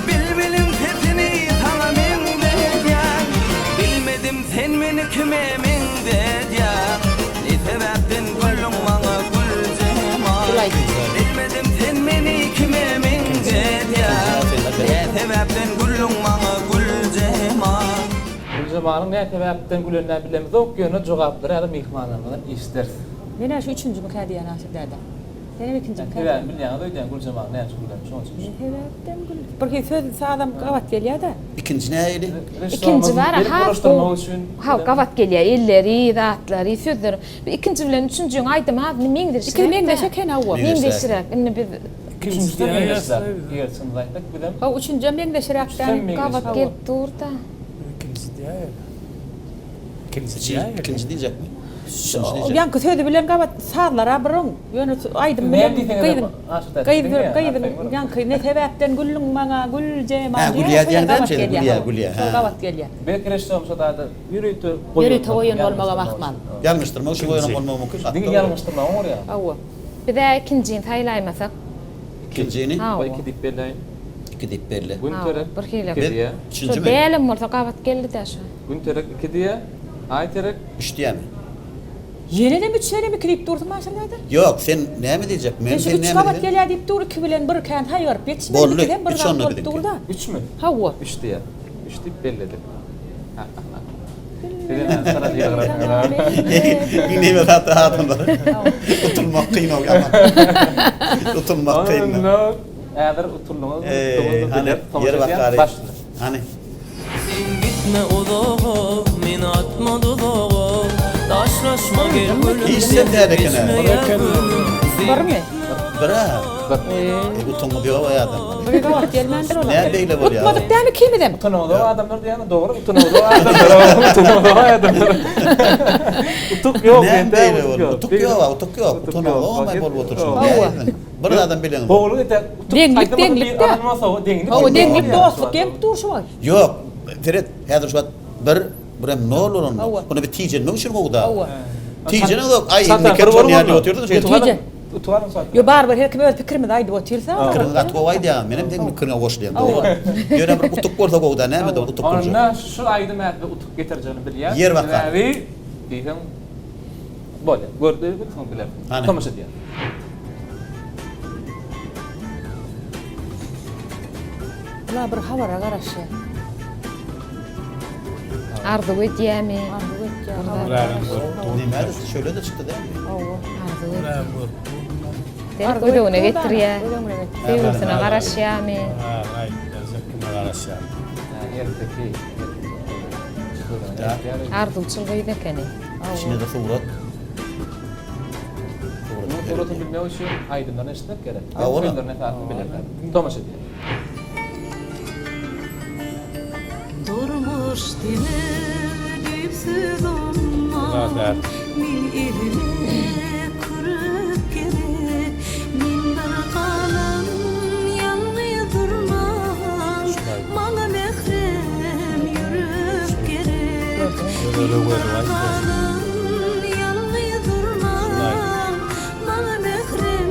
Bilbiliň sesini saňa meňzedýän Bilmedim Sen meni kime meňzedýäň? Ne sebäpden güldüň maňa Güljemal? Bilmedim sen meni kime meňzedýäň? Ne sebäpden güldüň maňa Güljemal? Güljemalyň nä sebäpden gülenini bilemizok, ýöne jogaplary häzir myhmanlarymyzdan eşideris. Men-ä şu üçünjimikä diýýän Aşyr däde. Senem ikinjimikä diýýän. Sebäbini bilýäňiz öýdýän Güljemalyň näme üçin gülenini şonuň üçin. Ne sebäpden gül? Bir hili söz sazam gabat gelýä-dä. Ikinji nähili? Ikinji bar has gowy ha gabat gelýär elleri zatlary sözleri bu ikinji bilen üçünjiň aýdymy az meňzeşräk Ikisi meňzeş eken hawa. Meňzeşräk indi biz Üçünjisi meňzeşräk eger çynymyzy aýtsak bizem. Hawa üçünjem meňzeşräk däl. Gabat gelip durda. Ikinji diýäýeli. Ikinji diýäýeli. Ikinji diýjekmi? Ýaňky sözi bilen gabat sazlara bir oň. Ýöne aýdym bilen gyzyň gyz gyzyň ýaňky ne sebäpden güldüň maňa Güljemal Hä gülýä diýen däl şeýle gülýä gülýä Şol gabat gelýär. Belki režissýor şo zady ýörite Ýörite goýan bolmagam ahmal. Ýalňyşdyrmak üçin goýanam bolmagy mümkin. Diňe ýalňyşdyrmagyň bolýar. Hawa. Bizä ikinjini saýlaýmasak. Ikinjini? Hawa. Iki diýip belläýin. Iki diýip belle. Gün terek Bir hili. iki diýýär. Şo dälem bolsa gabat geldi-dä şo. Gün terek iki diýýär. Aý terek. Üç diýýärmi? Ýenenem üç senem iki diýip dursuň Aşyrzada. Ýok, sen näme diýjek? Men Sen sen üç näme gabat diýsem? gelýär diýip dur, iki bilen bir kän saýgaryp ýetişmedi, Boldy, ikisem bir üç zat onda bolup biziňki. dur-da. Üçmi? Hawa. Üç diýýär. Üç diýip belledik. Sizem ýaly çala ýylgyrasyňyz. Iň erbet zat adamlar. Utulmak kyn ol ýaman. Utulmak kyn. Onda häzir utuldyňyz, Eý, utduňyz hany, biler, ýer tomaşa edýän bakary. başla. Hany. Sen gitme uzaga, meni atma duzaga Daşlaşma gel gülüm, Hiç sen däl eken-ä. geçmeýär günüm Birmi? Bir-ä. E, utuňyz ýok-aý adamlar. Bir gabat gelmändir olar. Näme beýle bolýar? Utmadyk dämi ikimizem? Utanamazok adamlar diýýäňiz dogry, utanamazok adamlar, utanamazok adamlar. Utuk ýok, Näme mende beýle utuk boldy? ýok. Utuk ýok-a, utuk ýok. Utanamazok bolup oturyşyň. Hawa. Bir zadam bileňizok. Gowulyk eder. Deňlik, deňlik-dä. Deňlik. Hawa, deňlik, dostluk gelip dur şu wagt. Ýok, seret, häzir şu wagt bir, birem nol bolanda. Hawa. Muny bir tijenmek üçin gowy-da. Hawa. Tijenok, aý, indi kim şony ýaly otyrdyň şeýdip. Tijen. Ýok, barybir her kim öz pikirimizi aýdyp otyrsa. Pikiriňi gaty gowy aýdýaň, menem seň pikiriňe goşulýan, dogry. Ýöne bir utuk bolsa gowy-da, näme-de utuk boljak. Onda şu aýdym ähli utuk getirjegini bilýän. Ýer bakar. Sebäbi diýseň bolýar. Gördi, soň bilersiň. Hany. Tomaşa edýär. Bular bir habara garaşýar. Arzuw edýärmi? Arzuw edýär. Habara Näme şöyle-de çykdy dälmi? Hawa. Arzuw edýär. Sen göz öňüne getirýär. Söýgülisine garaşýarmy? Ha, aýt, kime garaşýar? Erteki. Arzuwçyl gyz ekeni. Içinde-de surat. Munuň suratyny bilmek üçin aýdymlaryny eşitmek gerek. Hawa. Sözlerini esasyny bilerler. Tomaşa edýär. Durmuş diňe düýpsüz umman Men elime kürek gerek Men bir galan ýalňyz durman Maňa mährem ýürek gerek Men bir galan ýalňyz durman Maňa mährem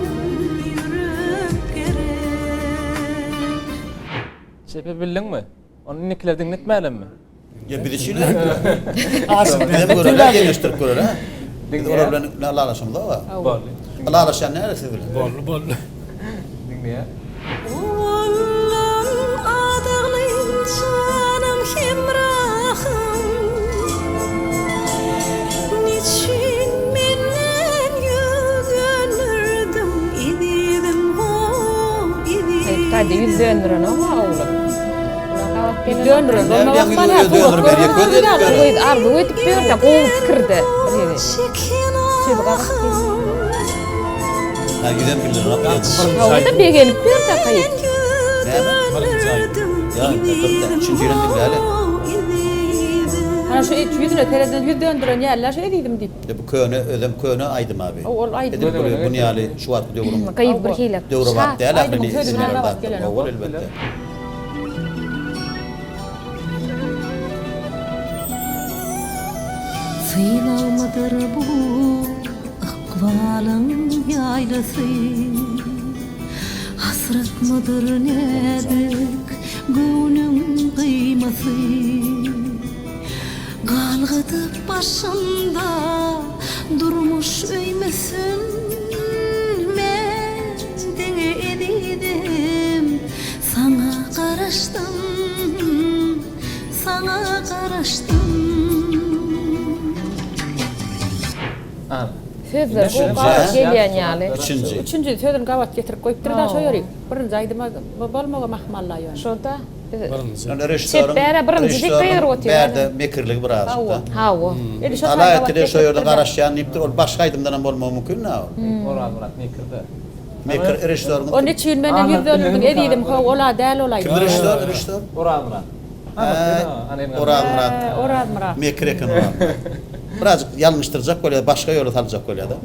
ýürek gerek. Çepe bildiňmi? Ony indikiler diňletmälemmi? Ýa biz üçin Aşyk bilen görer, deňeşdirip görer ha. Biz olar bilen ylalaşamyzok ha. Boldy. Ylalaşýan näre siz bilen? Boldy, boldy. Diňleýär. Owalam adaglym janym hemrahym Neçün menden ýüz öwürdiň? Ýüz döndürenok-a oglan. Bular gabat gelenok. Döndüren Näme bolmagam ýüzüni bar hä, döndürip surat berýär, görmän göz edip ýaly. berýär. Gyz arzuw edip ýör-de, gowy pikirde. Bir Sözi gabat gelýär. Ha, ýüzem bildirenok. Hawa-da begenip ýör-de gyz. Näme? Birinji aýdym. Ýa, bir, üçünji ýerem diňläli. Ana şu ýüzüne sereden ýüz döndüren ýaly-la şu ezizim diýip. Bu köne, özem köne aýdym abi. Ol aýdym. Edil bir bunu ýaly şu wagtky döwrüň. Gyz bir hile. Döwrebap däl Aýdymyň ahyryn sözüne isimler gabat bar. gelenok. Owal elbetde. Synagmydyr bu ykbalyň ýaýlasy, Hasratmydyr näzik göwnüň gyýmasy. Galgadyp başymda durmuş öýmesin, Men diňe ezizim saňa garaşdym, saňa garaşdym. Sözler gowy gabat gelýän ýaly. Üçünji. Üçünji sözüni gabat getirip goýupdyr-da şo ýeri. Birinji aýdyma bolmagam ahmal-la ýöne. Şo-da. Biz Ýöne režissýoryň Çep bärä birinji diýip gygyryp otyr. Bärde mekirligi birazjyk-da. Hawa. Alaýetdile şo ýerde garaşýan diýipdir. Ol başga aýdymdanam bolmagy mümkin-dä ol. Orazmyrat mekir-de. Mekir režissýoryň. O neçüýn menden ýüz döndürdiň ezizim how ol-a däl ol aýdym. Kim režissýor režissýor? Orazmyrat. Orazmyrat. Orazmyrat. Mekir eken Orazmyrat. Birazjyk ýalňyşdyrjak bolýar, başga ýola saljak bolýar-da.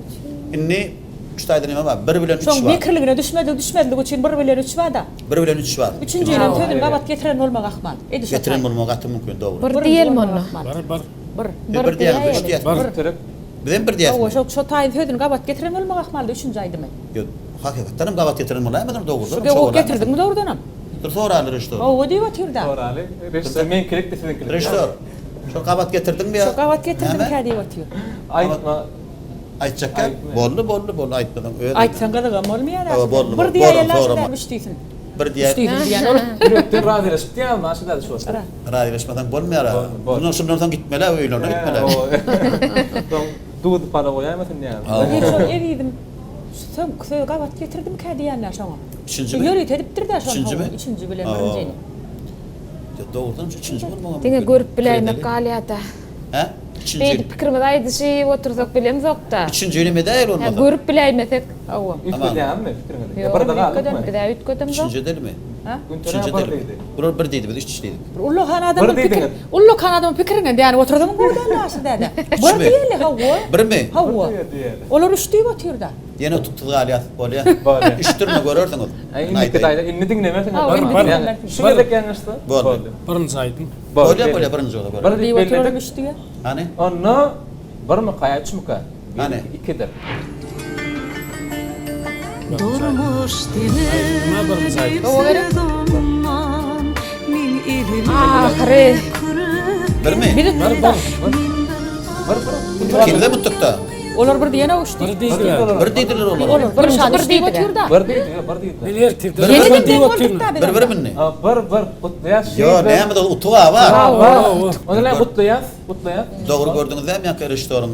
Indi şu taýda neme bar? Bir bilen üç Şoň bar. mekirligine düşmezlik düşmezlik üçin bir bilen üç bar-da. Bir bilen üç bar. Üçünjiniň sözüni gabat getiren bolmagy ahmal. Edil şo Getiren taý. bolmagy gaty mümkin, dogry. Bir diýelim onda. Bir, bir. Bir. Biz bir diýýäňiz, üç diýýäs. Bir. Türk. Bizem bir diýýäsmi? Hawa, şo şo taýyň sözüni gabat getiren bolmagy ahmaldy üçünji aýdymy. Ýok, hakykatdan hem gabat getiren bolaýmasyn, dogrudanam Şu şo gabat bolaýmasyn. getirdiňmi dogrudanam? Dur soraly režissýor. Hawa diýip otyr-da. Soraly. Režissýor meňkilikdi siziňkilik. Režissýor, şo gabat getirdiňmi ýa? Şo gabat getirdimkä Näme? diýip otyr. Aýtma. Aýtjak gel. Boldy, boldy, boldy aýtmasaň öz. Aýtsaň gyzygam bolmaýar Hawa, boldy, Bir boldy. diýäýeli Sorama. aşyr üç diýsin. Bir diýä. Üç diýsin diýen ol. Ýürekden razylaşyp diýýäňmi aşyr däde şu wagt? Razylaşmasaň bolmaýar. Bundan şundan soň gitmeli, öýlerine gitmeli. Soň duz pala goýaýmasyn diýýän. Men şol ezizim şu soňky sözi gabat getirdimkä diýýän-ä şoňa. Üçünjimi? Ýörite edipdir-dä şony. Üçünjimi? Üçünji bilen birinjini. Dogrudan üçünji bolmagy mümkin. Diňe görüp biläýmek galýar-da. Hä? Üçünji. Beýdip pikirimizi aýdyşyp otursak bilemzok-da. Üçünjini edäýeli bolmasa. Hä, görüp biläýmesek. Hawa. Üýtgedýäňmi pikiriňizi? Ýok, Birde galdykmy? Biz-ä üýtgedemzok. Üçünji edelimi? Hä? Üçünji edelimi? Bular bir diýdi, biz üç diýdik. Bir ullakan adamyň Bir pikir, diýdiňiz. ullakan adamyň pikiriňe dänip otursaň gowy däl Aşyr däde. Bir diýeli, hawa. Birmi? Hawa. Olar üç diýip otyr-da. Ýene utuksyz galýas, bolýa. Bolýa. Üçdürmi görersiňiz. Aý, indiki taýda indi diňlemersiňiz. Hawa, indi diňlemersiňiz. Şu gezek ýalňyşsa. Boldy. Birinji aýdym. Bolýa, bolýa, birinji bolsa Bir göreli. diýip Diýip oturanam belledik. üç diýýär. Hany? Onda birmika ýa üçmika? Hany? Ikidir. Durmuş Aýdyma diňe birinji aýdym. düýpsüz umman, Meň elime Ahyry. kürek Birmi? Biz utduk-da. Bir bir. Kimde mutdukda? Olar bir diýenok üç Bir diýip. diýdiler. Bir diýdiler olar. Olar bir şan Bir üç diýip diýdiler. otyr-da. Bir diýdi, bir diýdiler. Men ertirde Bir- Ýene bir de deň diýip bolduk-da otyryn. biz Bir onda. bir mindi. Ha, Bir bir gutlaýas. Ýo, näme de utuk a bar. Onda näme gutlaýas? Gutlaýas. Dogry gördüňiz dämi ýaňky režissýoryň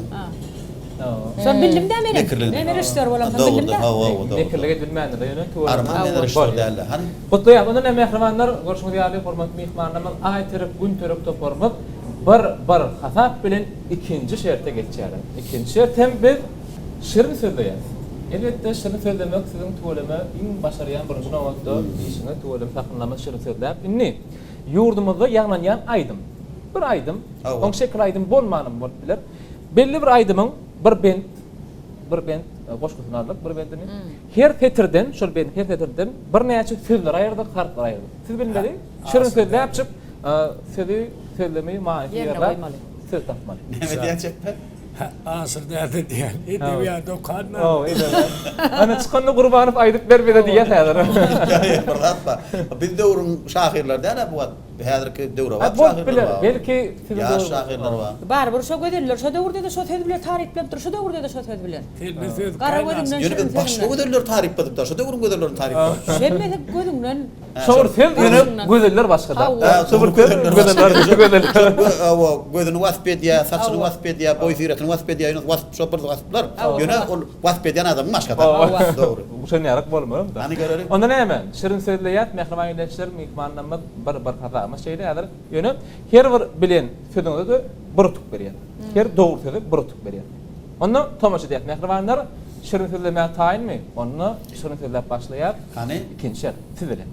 Şony bildim-dä menem. mekirligini? Men režissýor bolamsoň Dogry, bildim-dä. hawa, hawa, dogry. Mekirlik edilmändir ýöne tüweleme. Arman men režissýor däldi. Hany? Gutlaýas. Onda näme mähribanlar, görşüňiz ýaly hormatly myhmanlarymyz Aýterek Günterek toparymyz bir bir hasap bilen ikinji şerte geçýärler. Ikinji şert hem biz şirin sözleýäs. Elbetde şirin sözlemek siziň tüweleme iň başarýan birinji nobatda işiňiz tüweleme sahnalama şirin sözläp. Indi ýurdumyzda ýaňlanýan aýdym. Bir aýdym, oň şekil aýdym bolmanam bolup biler. Belli bir aýdymyň bir bent, bir bent goşgusyny aldyk, bir bendini. Her setirden, şol bendiň her setirden birnäçe sözleri aýyrdyk, harplary aýyrdyk. Siz bilmeli, şirin sözläpjik sözi, sözlemi, manysy ýerläp söz tapmaly. Näme diýýän çekme? Aşyr däde diýýän. Edebiýat okandan. Hawa, edebiýat. Ana çykanda Gurbanow aýdyp ber bize diýýär häzir. Ýa, bir zat bar. Biz döwrüň şahyrlary däl-ä bu wagt. Häzirki döwrebap Bolup şahyrlar biler. bar. Belki siziň Ýaş döwrüňiz. şahyrlar bar. Barybir şo gözeller şo döwürde-de şo söz bilen taryplanypdyr, şu döwürde-de şo söz bilen. Sende söz Gara kän gözüňden Ýöne şirin biz başga sözüňden. gözelleri tarypladyk-da, şo döwrüň gözellerini tarypladyk. Hemmesi gözüňden. Şo bir söz ýöne gözeller başga-da. Hawa. Şo bir söz gözeller gözeller. Hawa, gözüni wasp edýär, saçyny wasp edýär, boý-syratyny wasp edýär, ýöne wasp şo bir wasplar. Ýöne ol wasp edýän adamyň başga-da. Dogry. Şonýarak bolmaly-da. Hany göreliň. Onda näme? Şirin sözleýäs, mähriban ildeşler, myhmanlarymyz bir bir hasabymyz şeýle häzir. Ýöne her bir bilen sözüňize-de bir utuk berýär. Her dogry söze bir utuk berýär. Onda tomaşa edýäs mähribanlar. Şirin sözlemäge taýynmy? Onda şirin sözläp başlaýas. Hany? Ikinji şert siz bilen.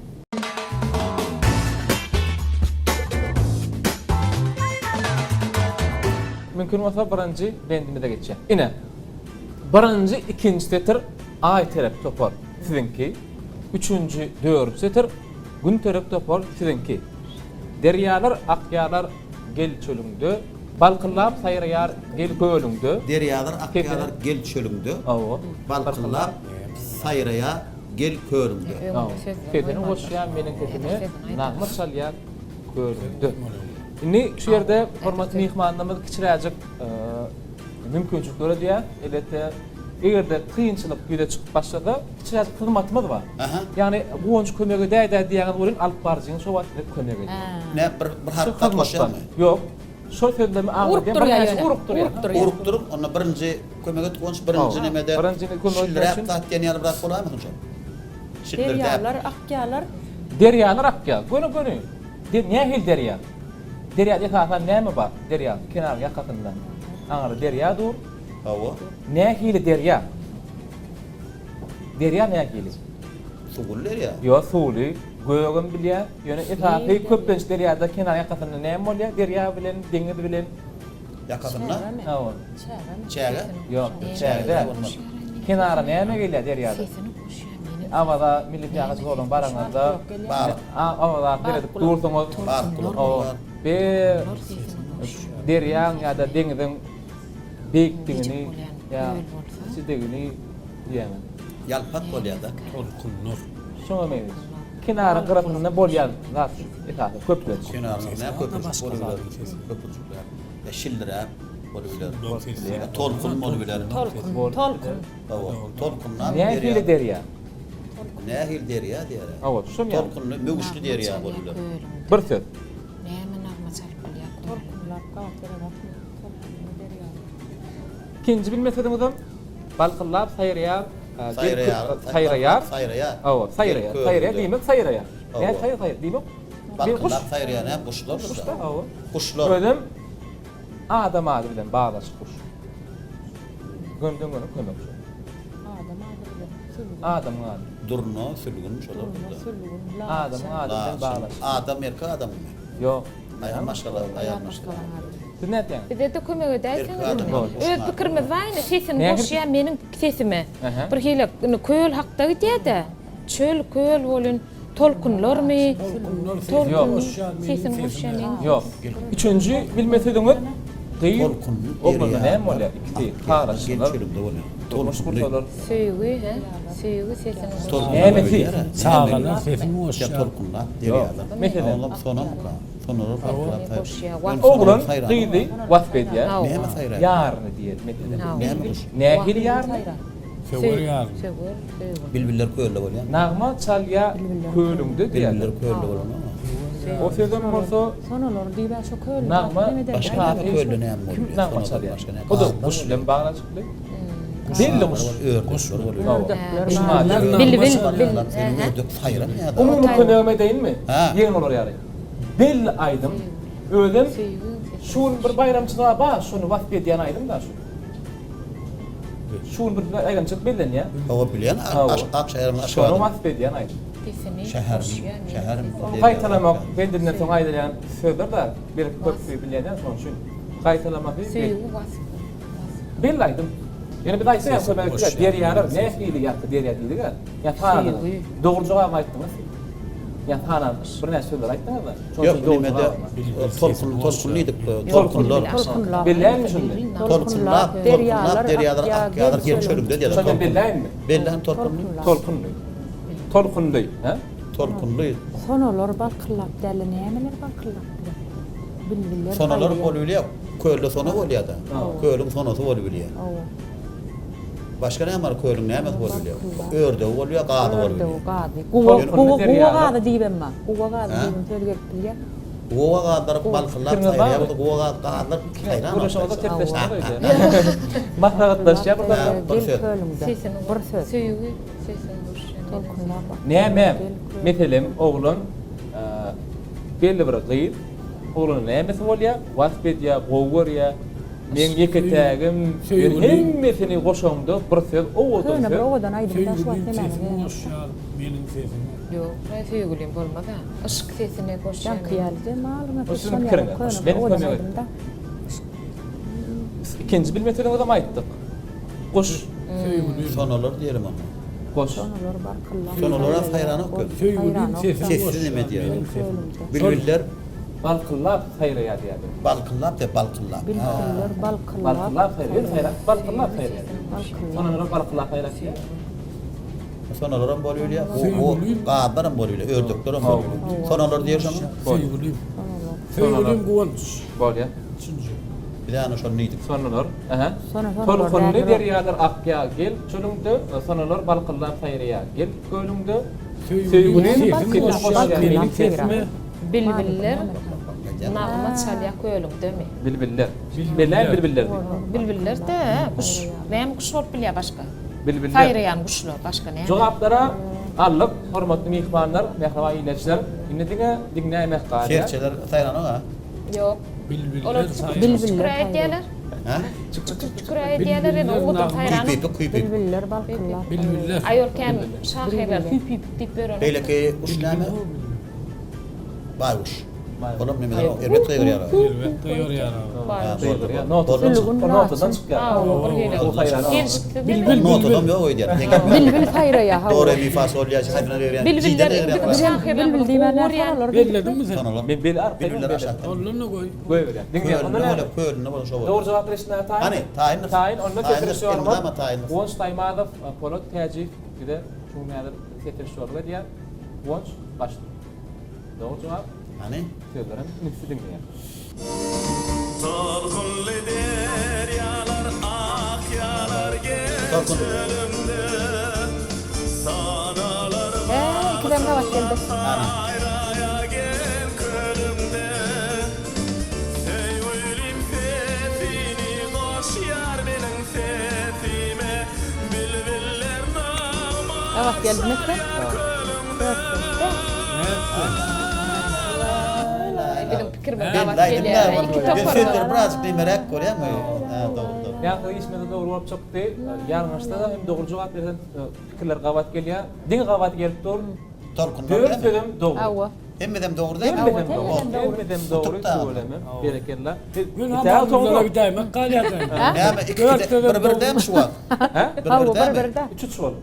Mümkin bolsa birinji bendimize geçýäs. Ine. Birinji, ikinji setir Aý terep topar siziňki. Üçünji, dördünji setir Gün terep topar siziňki. Derýalar akýarlar gel çölüňde. Balkyllap saýraýar gel kölüňde. Derýalar akýarlar gel çölüňde. Balkyllap saýraýar gel kölüňde. Sesini goşýar meniň sesime, nagma çalýar kölüňde. Indi şu ýerde hormatly myhmanlarymyz kiçiräjik mümkinçilik döredýär. Elbetde, eger-de kynçylyk ýüze çykyp başlasa, kiçiräjik hyzmatymyz bar. Ýagny Guwanç kömek edäý-dä diýýäňiz welin, alyp baryjyňyz şo wagt size kömek edýär. Näme, bir bir harp zat goşýarmy? Ýok. Şol sözlemi Urup aňladýan durýar birnäçe ýöne. urup durýar. Urup durýar. Urup durup, onda birinji kömek et Guwanç, birinji nemede Birinjini kömek etmek şildiräp üçin- zat diýen ýaly bir zat bolaýmasyn şol? Şildirdäp. Derýalar akýarlar. Derýalar akýar. Göni-göni. De nähili derýa? Derýada esasan näme bar? Derýa kenaryň ýakasynda. Aňyrda derýa dur. Hawa. Nähili derýa? Derýa nähili? Suwly derýa. Ýok, suwly, gögem bilýär. Ýöne esasy köplenç derýada kenar ýakasynda näme bolýar? Derýa bilen, deňiz bilen. Ýakasynda? Hawa. Çäge? Ýok, çäge däl. Kenara näme gelýär derýada? Awaza milli syýahatçy zolagyna baraňyzda, Awaza seredip dursaňyz, be derýaň ýa-da deňiziň beýikdigini ýa kiçidigini diýýäňiz. Ýalpak bolýar-da. Tolkunlar. Şoňa meňzeş. Kenaryň gyrasynda bolýan zat şu esasy köplenç. Kenaryň näme köpürjik bolubiler? Köpürjikler. Ýa şildiräp bolubiler. Ýa tolkun bolubiler. Tolkun, tolkun. Hawa, tolkunlap derýa. Nähili derýa? Nähili derýa diýýär. Hawa, şol ýaly. Tolkunly, möwçli derýa bolubiler. Bir söz. Näme nagma çalyp bilýär? Tolkunlap gabat gelenokmy? Tolkunly derýa. Ikinji bilme sözüňizem balkyllap saýraýar, Saýraýar, saýraýar. Saýraýar. Hawa, saýraýar. Saýraýar diýmek saýraýar. Näme saýraýar diýmek? Bir guş. Balkyllap saýraýar näme guşlar? Guşda, hawa. Guşlar. Özem adam ady bilen baglaşyk guş. Gönden göni kömek şu. Adam ady bilen sülgün. Adamyň ady. Durna, sülgün şolar. Durna, sülgün, laçyn. Adamyň ady bilen baglaşyk. Adam erkek adammy? Ýok. Aýal maşgala, aýal maşgala. Siz nätýäňiz? Bize-de kömek edäýseňiz Erkek indi. adam. Öz pikirimiz bar indi, sesini Nähili goşýar meniň sesime. Aha. Bir hili indi köl hakda gidýär-de. Çöl, köl bolun, tolkunlarmy? Tolkunlar sesini Tolkun goşýar meniň sesini goşýar sesime. meniň. Ýok. Üçünji bilme sözüňiz gyz, Tolkunly oglanda derýa. näme bolýar? Ikisi paraşdylar. Çölüňde bolýar. Durmuş Tolkunly. gursalar. Söýgi, hä? Söýgi sesini goşýar. Tolkunly Nämesi? bolýar-a. Çagalar sesini Ýa goşýar. tolkunlap derýalar. Meselem. Olam sonamyka? Sonalar balkylap saýrar. Goşýar. Ýöne Oglan sonalar saýranok. gyzy wasp edýär. Hawa. Näme saýraýar? Ýaryny diýer meselem. Näme guş? Nähili ýaryny? Söwer ýaryny. Söwer, söýgi. Bilbiller kölde bolýar. Nagma çalýar kölüňde diýer. Bilbiller kölde bolanok. O sözem bolsa Sonalar diýip-ä şo kölde Nagma Başga näme kölde näme bolýar? Kim nagma Sonalar çalýar? başga näme? O da Gazlar guş bolýar. bilen baglanyşykly. Belli guş. Ördekler bolýar. Ördekler Guş bar. ady. Bilbil, bil. Seniň ördek saýramýar-da. Umumy kömegimi edeýinmi? Ha. Ýeňil bolar ýaly. Belli aýdym. Özem şu gün bir baýramçylyga bar, şony wasp edýän aýdym da şu. Şu gün bir baýramçylyk bellenýär. Hawa bilýän, Hawa. Ak şäheriň Şony Aşgabadyň wasp edýän aýdym. Sesini şäheriň goşýar meniň şäheriň sesime. Gaýtalamak bendinden soň aýdylýan sözler da belki köpüsi bilýän şonuň üçin. Gaýtalamasy Söýgi wasp. Belli aýdym. Ýöne biz aýtsak hem kömek etmez. Derýalar nähili ýagty derýa diýdik-ä. Ýa sanadyňyz. Dogry jogabymy aýtdyňyz siz. Ýa sanan birnäçe sözler aýtdyňyz-da. Şonuň Ýok, üçin dogry nemede jogabymy. tolkun tolkun diýdik. Tolkunlar. Tolkunlar. Belläýinmi şuny? Tolkunlap, tolkunlap derýalar akýarlar gel çölüňde diýýär. Şony men belläýinmi? Bellän tolkunly. Tolkunly. Tolkunly, hä? Tolkunly. Sonalar balkyllap dälde nämeler balkyllap biler? Bilbiller Sonalar saýraýar. bolubilýär. Kölde sona bolýar-da. Kölüň sonasy bolubilýär. Hawa. Başga näme bar kölüň nämesi bolubilýär? Ördegi bolýar, gazy bolubilýär. Ördegi, gazy. Guwa, Tolkunly guwa, guwa derýalar. gazy diýibem bar. Guwa gazy Hä? diýibem söz gelip bilýär. Guwa gazlary balkyllap Pikiriňiz saýraýar barmy? bolsa guwa gaz gazlar saýranok. Gürleşiňizde tersleşdiňiz öýdýän. Maslahatlaşýar bir Hä, zatlar. bir Gel söz. kölüňde. Sesini Bir söz. Söýgi sesini goşýan. Tolkunlap akýan Näme? gel kölüňde. Meselem, oglan belli bir gyz oglana nämesi bolýar? Wasp edýär, gowy görýär. Meň ýeke-tägim, hemmesini goşaňda bir söz, owadan söz. Köne bir owadan aýdym da şu wagt Söýgülim nämäni sesimi geýen. goşýar meniň sesime. Ýok, men söýgülim bolmaz-a. Yşk sesini goşýan. Ýaňky ýaly jemalyňa Bu siziň şon ýaly pikiriňiz. köne bir Men owadan kömek aýdym da. Ikinji bilme sözüňizem aýtdyk. Guş. Söýgülim. Sonalar diýelim onda. Goş. Sonalar barkyllap. Sonalara saýranok köp. Söýgülim sesimi Sessiz goşýar neme diýýär. meniň sesime. Bilbiller Balkyllap saýraýar diýýärler. Balkyllap diýýär, balkyllap. Bilbiller balkyllap. Balkyllap saýraýar, saýrap, balkyllap saýraýar. Sonalaram balkyllap saýrap diýýär. Sonalaram bolubilýär, gazlaram bolubilýär, ördeklerem bolubilýär. Sonalar diýer şoňa. Söýgülim. Söýgülim guwanç. Bolýar. Üçünji. Biz ana şony diýdik. Sonalar, aha. Tolkunly derýalar akýar gel çölüňde, sonalar balkyllap saýraýar gel kölüňde. Söýgülim sesimi goşýar meniň sesime. Bilbiller nagma çalýar kölüňdemi? Bilbiller. Belläýin bilbiller diýip. Bilbiller-de guş. Näme guş bolup bilýär başga? Bilbiller. Saýraýan guşlar başga näme? Jogaplara aldyk, hormatly myhmanlar, mähriban ildeşler. Indi diňe diňläýmek galýar. Serçeler saýranok-a? Ýok. Bilbiller Olar saýrar. çykyr-çykyr edýärler. Hä? Çykyr-çykyr edýärler, ýöne owadan saýranok. Hüýpüpik, hüýpüpik. Bilbiller balkyllap. Bilbiller. Aý ol kän şahyrlar hüýpüpik diýip ýörenok. Beýleki guş näme? Baýguş. Olam neme erbet gygyrýar. Erbet gygyrýar. Gygyrýar. Notadan çykýar. Gelşiksiz. Bilbil Notadam ýok öýdýän. Bilbil saýraýar. Do re mi fa sol ýa haýsyna gygyrýan. Bilbiller Bilbil diýmän näme Belledinmi sen? Men bel arkaýyn. Bilbiller aşakdan. Ondan-da goý. Goýberýän. Diňle. Onda näme? Kölünde bolan şo bolýar. Dogry jogap berişine taýyn. Hany, taýyndyr. Taýyn. Onda ses režissýorymyz Elmydama taýyndyr. Guwanç Taýmazow, Polat Täjiýew bize şu gün häzir ses režissýorlyk edýär. Guwanç, başla. Dogry jogap. Hany? Sözlerem ünsli diňleýär. Tolkunly derýalar akýalar gel çölümde Sanalar Hä, ikidem gabat geldi. saýraýa gel kölümde Söýgülim sesini goşýar meniň sesime Bilbiller nagma Gabat geldimi sen? çalýar kölümde Biziň pikirimiz gabat gelýär. Iki Men topar. sözleri birazjyk nemeräk görýän. Ha, dogry, dogry. Ýaňky işimiz dogry bolup çykdy. Ýalňyşsa-da hem dogry jogap berseň pikirler gabat gelýär. Diňe gabat gelip dur. Tolkunlar Dört dälmi? sözem dogry. Hawa. Hemmesem dogry dälmi? Hemmesem dogry. Hemmesem dogry. Tüweleme. Berekella. Gün hamamlara gidäýmek galýar. Näme, iki bir bir dälmi şu wagt? Hä? Bir Hawa, bir bir dälmi? bir de. Üç üç bolup.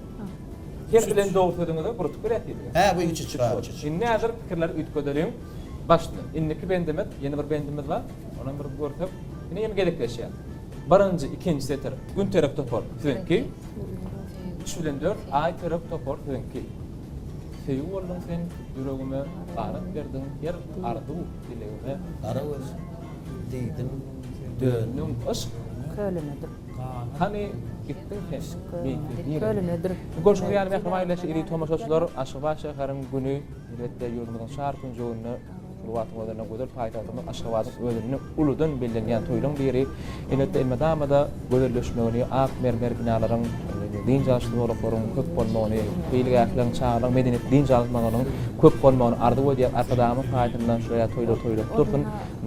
Her bilen dogry sözüňize bir utuk berýäs diýdiňiz. Hä, bu üç üç. Ha, üç üç. Indi häzir pikirleri üýtgedeliň. Başla. Indiki bendimiz, ýene bir bendimiz bar. Onam bir görsek. Ine ýene gezekleşýär. Birinji, ikinji setir. Gün terek topar siziňki. Üç bilen dört, aý terek topar siziňki. Söýgi bolduň sen ýüregime, ganat berdiň her arzuw dilegime. Gara göz diýdim, döndüň yşk kölünedir. Hany gitdiň sen meýsiz nirä? Kölünedir. Görşüňiz ýaly mähriban ildeşler, eziz tomaşaçylar, Aşgabat şäheriniň güni elbetde ýurdumyzyň çar künjeginde şol wagtyň özünde gözel paýtagtymyz Aşgabadyň özünde uludan bellenýän toýlaryň biri. Elbetde elmydama-da gözelleşmegini, ak mermer binalaryň, dynç alyş zolaklaryň köp bolmagyny, seýilgähleriň, çagalaryň medeniýetli dynç almagynyň köp bolmagyny arzuw edýär. Arkadagymyz paýtagtyndan şeýle toýlar toýlanyp dursun.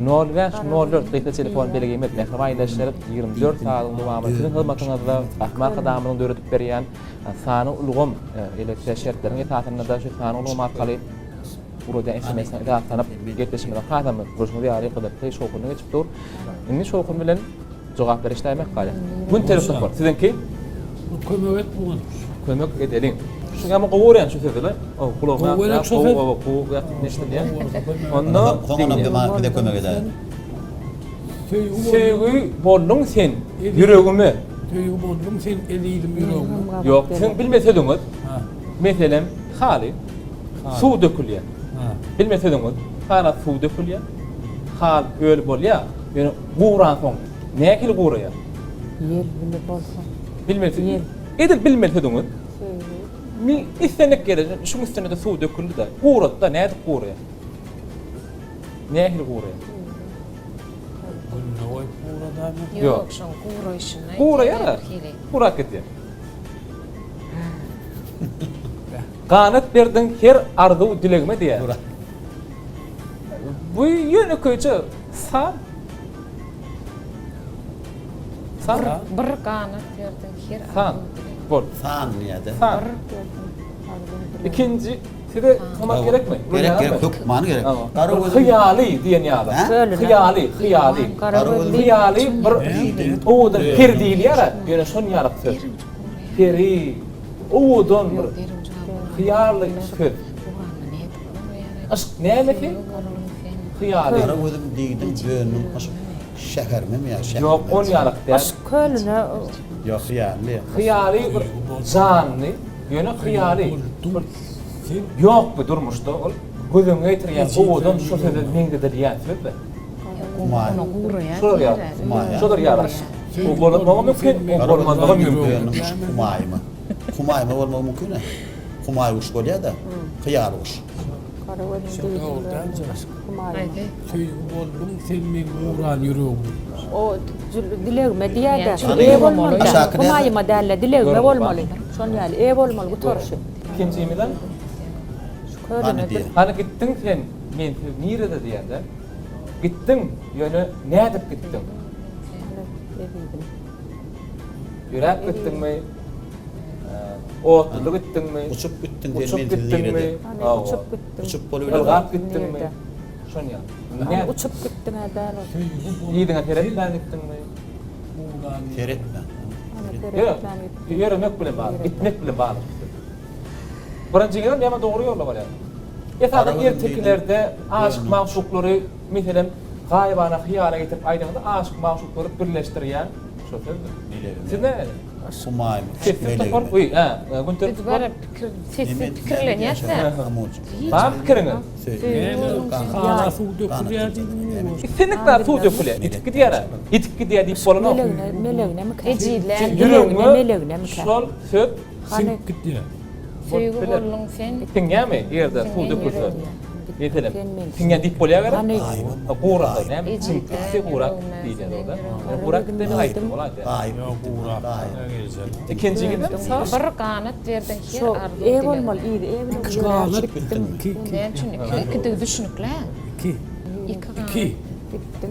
Nol bäş, nol dört gysga telefon belgimiz, mähriban ildeşler, 24 sagadyň dowamynda siziň hyzmatyňyzda Gahryman Arkadagymyzyň döredip berýän sanly ulgam, elbetde, şertleriň esasynda-da şu sanly ulgam arkaly ugradýan SMS-ine esaslanyp, gepleşigimiziň hasam görşüňiz ýaly gyzykly, şowhunly geçip dur. Indi şowhun bilen jogap berişläýmek galýar. Gün terip topar. Siziňki? Kömek et bu gün. Kömek edeliň. Şu ýa gowy görýän şu sözü-le. O gulagyma Gowy gerek şu söz. Gowy, gowy ýakyn eşidilýär. Onda Soňunam bize kömek edäýiň. Söýgi bolduň sen ýüregime. Söýgi bolduň sen ezizim ýüregime. Ýok, siziň bilme sözüňiz. Meselem, haly. Suw dökülýär. Bilme sözüňiz. Hala suw dökülýär. Hal öl bolýar. Ýöne guransoň nähili guraýar? Ýel bile bolsa. Bilmeli Ýel. Edil bilmeli sözüňiz. Mi islendik ýere şuň üstüne-de suw döküldi-de, guratda nädip guraýar? Nähili guraýar? Günde goýup guradaýmy? Ýok, şoň guraýşyny aýtýar. Guraýar-a. Gurap gidýär. Ganat berdiň her arzuw dilegime diýýär. Bu ýönekeýje san. San. Bir ganat berdiň her arzuw dilegime. Bol. San diýýär-de. San. Ikinji size tomat gerekmi? Gerek, gerek, hökman gerek. Hyýaly diýen ýaly. Hyýaly, hyýaly. Hyýaly bir owadan peri diýilýär-ä, ýöne şon ýaly söz. Peri, owadan bir hyýaly söz. Yşk nämesi? Hyýaly. Gara gözüm diýdiň, döndüň yşk şäherimemi ýa şäherime? Ýok, ol ýalyk däl. Yşk kölüne. Ýok, hyýaly. Hyýaly bir janly, ýöne hyýaly bir ýok bu durmuşda ol göz öňüňe getirýän owadan şo söze meňzedilýän söz-de. Şolar ýaly. Şolar ýaly. O bolmagy mümkin, o bolmazlygy mümkin. Humaýyma. Humaýyma bolmagy mümkin-ä. Humaý guş bolýa-da, hyýaly guş. Söýgi bolduň sen meň guran ýüregim. O dilegime diýýä-de, e bolmaly. Humaýyma däl-de, dilegime bolmaly. Şon ýaly, e bolmaly gutaryşy. Ikinjimizem Hany gitdiň sen mensiz nirede diýýä-de. Gitdiň, ýöne nädip gitdiň? Ýöräp gitdiňmi? Otluly gitdiňmi? Uçup gitdiň sen mensiz nirede? Uçup gitdiň. Uçup bolubiler. Ylgap gitdiňmi? Şon ýaly. Näme? Uçup gitdiň-ä däl ol. Yzyňa seretmän gitdiňmi? Seretmän. Ýok, ýöremek bilen bagly, gitmek bilen bagly. Birinji gezek näme dogry ýolda barýar. Esasan ertekilerde aşyk-magşuklary, meselem, gaýybana hyýala getirip aýdanyňda aşyk-magşuklary birleşdirýän şo sözdür. Siz näme? Humaýym. Sessiz topar, uý, hä, Günter Biz bara pikir, sessiz pikirlenýäs-dä. Bar pikiriňiz? Hala suw dökülýär diýdiňmi? Islendik zat suw dökülýär, ýitip gidýär-ä. Ýitip gidýär diýip bolanok. Melegine, meleginemikä? Ejizlän. Ýüregiňe şol söz Siňip gidýär. Söýgi bolduň sen. Siňýärmi eger-de suw dökülse? Meselem, siňýär diýip bolýar gerek? Gurasa näme? Siňip gitse gurak diýilýär ol-da. Gurak gitse men aýtdym, ol aýdýar. Ikinji gidem sag. Bir ganat berdiň her arzuw E bolmaly yzy e bilen Iki ganat gitdim. Iki. Näme üçin iki? Ikidigi düşnükli. Iki. Iki ganat. Iki.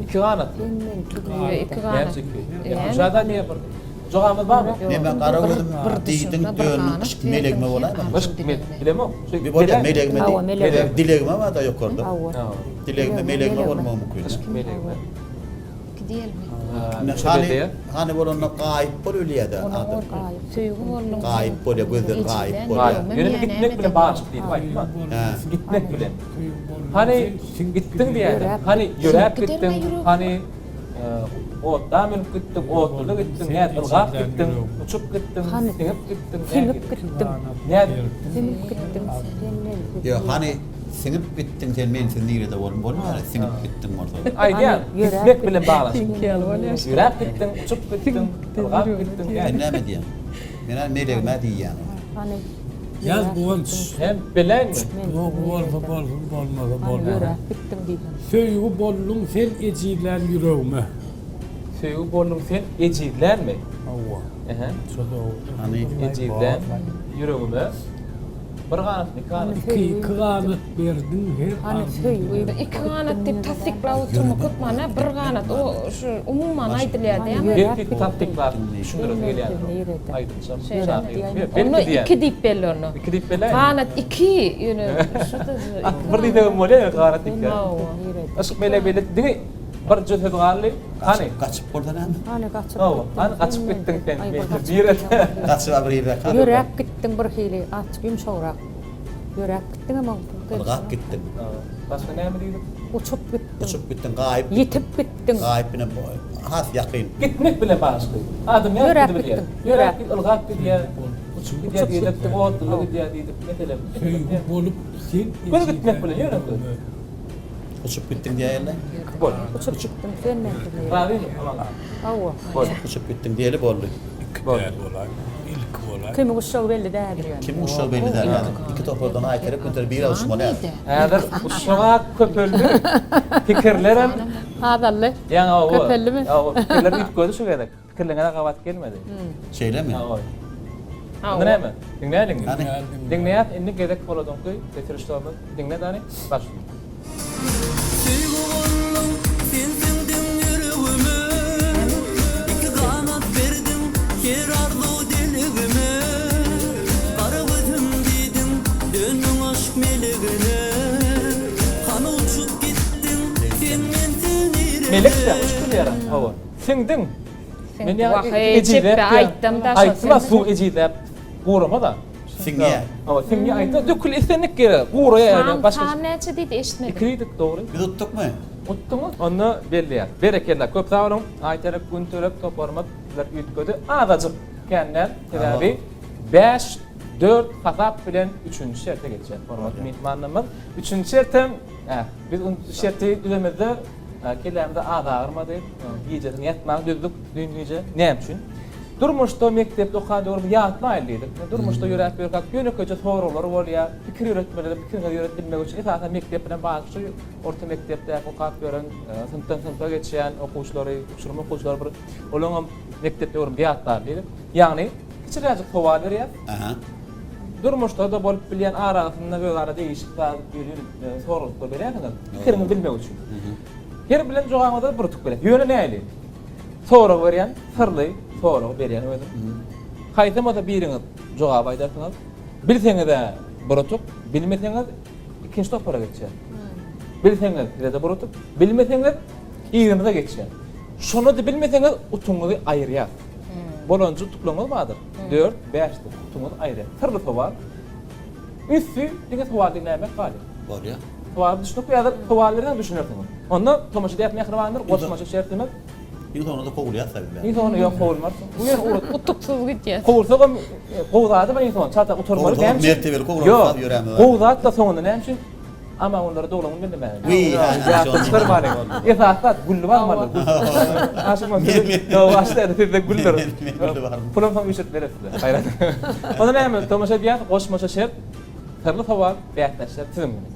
Iki ganat. Iki ganat. Näme üçin iki? Ýa-da diýe bir Jogabymyz barmy? Neme gara gözüm diýdiň döndüň yşk melegime bolaýmamy? Yşk bilemok. Bir bolýa melegime diý. Dilegime barda ýokarda. Dilegime melegime bolmagy mümkin. Yşk melegime. Diýelmi? Hany hany bolanda gaýyp bolýada adam. Söýgi bolduň. Gaýyp bolýa gözden gaýyp bolýa. Ýöne gitmek bilen bagyşyk diýip aýtma. Gitmek bilen. Hany gitdiň diýýäde. Hany ýöräp gitdiň. Hany Otla münüp gitdiň, otluda gitdiň, nädip ylgap gitdiň, uçup gitdiň, siňip gitdiň, siňip gitdiň. Nädip? Siňip gitdiň sen mensiz. Ýok, hany siňip gitdiň sen mensiz nirede bolun bolmaýar, siňip gitdiň bolsa. Aýdýan, gitmek bilen baglanyşykly. Ýöräp gitdiň, uçup gitdiň, ylgap gitdiň. Sen näme diýýäň? Men-ä melegime diýýän. Hany Ýaz Guwanç. Hem biläýinmi? Ýok, bolsa bolsun, bolmasa bolmaz. Ýöräp gitdiň diýseň. Söýgi bolduň sen ejizlän ýüregime. Söýgi bolduň sen ejizlänmi? Hawa. Ehe. Şo dogry. Hany ejizlän ýüregime. Bir ganat, iki ganat. Iki, iki ganat berdiň her arzuw. Iki ganat diýip tassyklap oturma köp mana bir ganat o şu umuman aýdylýar dämi? Belki tassyklap düşündiresi gelýändir. Aýdymçam, şahyr. Onda iki diýip belli onda. Iki diýip belläýin. Ganat iki ýöne şu-da Bir diýsegem bolýar ýöne ganat iki. Yşk mele bele diňe birje söz galdy. Hany? Gaçyp bolsa näme? Hany gaçyp gitdiň. Hany gaçyp gitdiň sen? Nirede? Gaçyp bir ýere. Ýöräp gitdiň bir hili azjyk ýumşagrak. Ýöräp gitdiňem o. Ylgap gitdiň. Başga näme diýdik? Uçup gitdiň. Uçup gitdiň, gaýyp gitdiň. Ýitip gitdiň. Gaýyp bilen has ýakyn. Gitmek bilen bagyşly. Adam nädip Ýöräp gidibilýär? gitdiň. Ýöräp, ylgap gidýär. Uçup gidýär diýdik, otluda gidýär diýdik, meselem. Söýgi bolup sen Göni gitmek bilen ýöne göz. Uçup gitdiň diýäýeli. Bol. Uçup gitdim sen mensiz nirä. Razymy Aman? Hawa. Bol. Uçup gitdiň diýeli boldy. Iki däl bolaý, ilki bolaý. Kimiň uçjagy belli däldir ýöne. Kimiň uçjagy belli däl häzir. Iki topardan Aýterek Günter biri uçmaly häzir. Häzir uçjaga köpeldi. Pikirlerem Azaldy. Ýaňy hawa. Köpeldimi? Hawa, pikirler üýtgedi şu gezek. Pikirleriňe gabat gelmedi. Şeýlemi? Hawa. Onda näme? Diňläliňmi? Hany. Diňleýäs, indi gezek Poladyňky, getiriş stolumyz. Diňle Dani, başla. Söýgi bolduň, sen siňdiň ýüregime Iki ganat berdiň her arzuw dilegime Gara gözüm diýdiň, döndüň yşk melegine Hany uçup gitdiň, sen mensiz nirede Melek-dä, uçup bilýär-ä. Hawa. Siňdiň. Men ýa Wah-eý, ejizläp çepbe diýen. aýtdam-da şo Aýtdym-a siňdi. suw ejizläp guramaz-a. Siňýär. Hawa, siňýär aýtda dökül islendik ýere guraýar ýöne San, başga. san näçe diýdi, eşitmedim. Iki diýdik, dogry. Biz utdukmy? Utduňyz. Onda belleýäs. Berekella, köp sag boluň. Aýterek, Günterek toparymyz sizler üýtgedi. Azajyk, kän däl. Sebäbi bäş, dört hasap bilen üçünji şerte geçýär hormatly myhmanlarymyz. Üçünji şertem, äh, biz şerti düzemizde Kellämize az agyrmady. Gijesini ýatman düzdük düýn gije. Näme üçin? Durmuşda mekdepde okan döwrümizi ýatlaýyn diýdik. Durmuşda ýöräp ýörkäk ýönekeýje soraglar bolýar. Pikir ýöretmeleri, pikiriňizi ýöredip bilmek üçin esasan mekdep bilen bagly şu orta mekdepde okap ýören, synpdan synpa geçýän okuwçylary, uçurym okuwçylary bir olaňam mekdep döwrümizi ýatlaýyn diýdik. Ýagny kiçiräjik sowal berýär. Durmuşda-da bolup bilýän arasynda özara degişip zat ýöne soraglar berýärsiňiz. Pikiriňizi bilmek üçin. Her bilen jogabyňyza bir utuk berýän. Ýöne näli? Sorag berýän, syrly sorag berýän özüm. Haýsam bolsa biriňiz jogap aýdarsyňyz. Bilseňiz-ä bir utuk, bilmeseňiz ikinji topara geçýär. Bilseňiz size-de bir utuk, bilmeseňiz yzyňyza geçýär. Şony-da bilmeseňiz utugyňyzy aýyrýas. Bolanja utuklaryňyz bardyr. Dört, bäşdir. Utugyňyzy aýyrýas. Syrly sowal. Üsti diňe sowal diňlämek galýar. Bolýar. Sowal düşnükli ýa-da sowal berseň düşünersiňiz. Onda tomaşa edýäs mähribanlar, goşmaça şertimiz. Iň soňunda kowulýas tabi. Iň soňunda ýok kowulmarsyň. Bu ýer ugrut. Utuksyz gidýäs. Kowulsagam gowy zady bar iň soňunda çata gutarmaly näme üçin? Mertebeli kowularys ýörämiz. Gowy zat da soňunda näme üçin? Amangullary doglan gün bellemäge. Wiý, Ýatdan çykarmalyň. Esasy zat gülli barmaly. Aşyk Ýok, aşyk sizde güldür. Pulum soň üýşürip berer size. Haýrat. Onda näme, tomaşa edýäs, goşmaça şert, syrly sowal, bäsdeşler siziň bilen.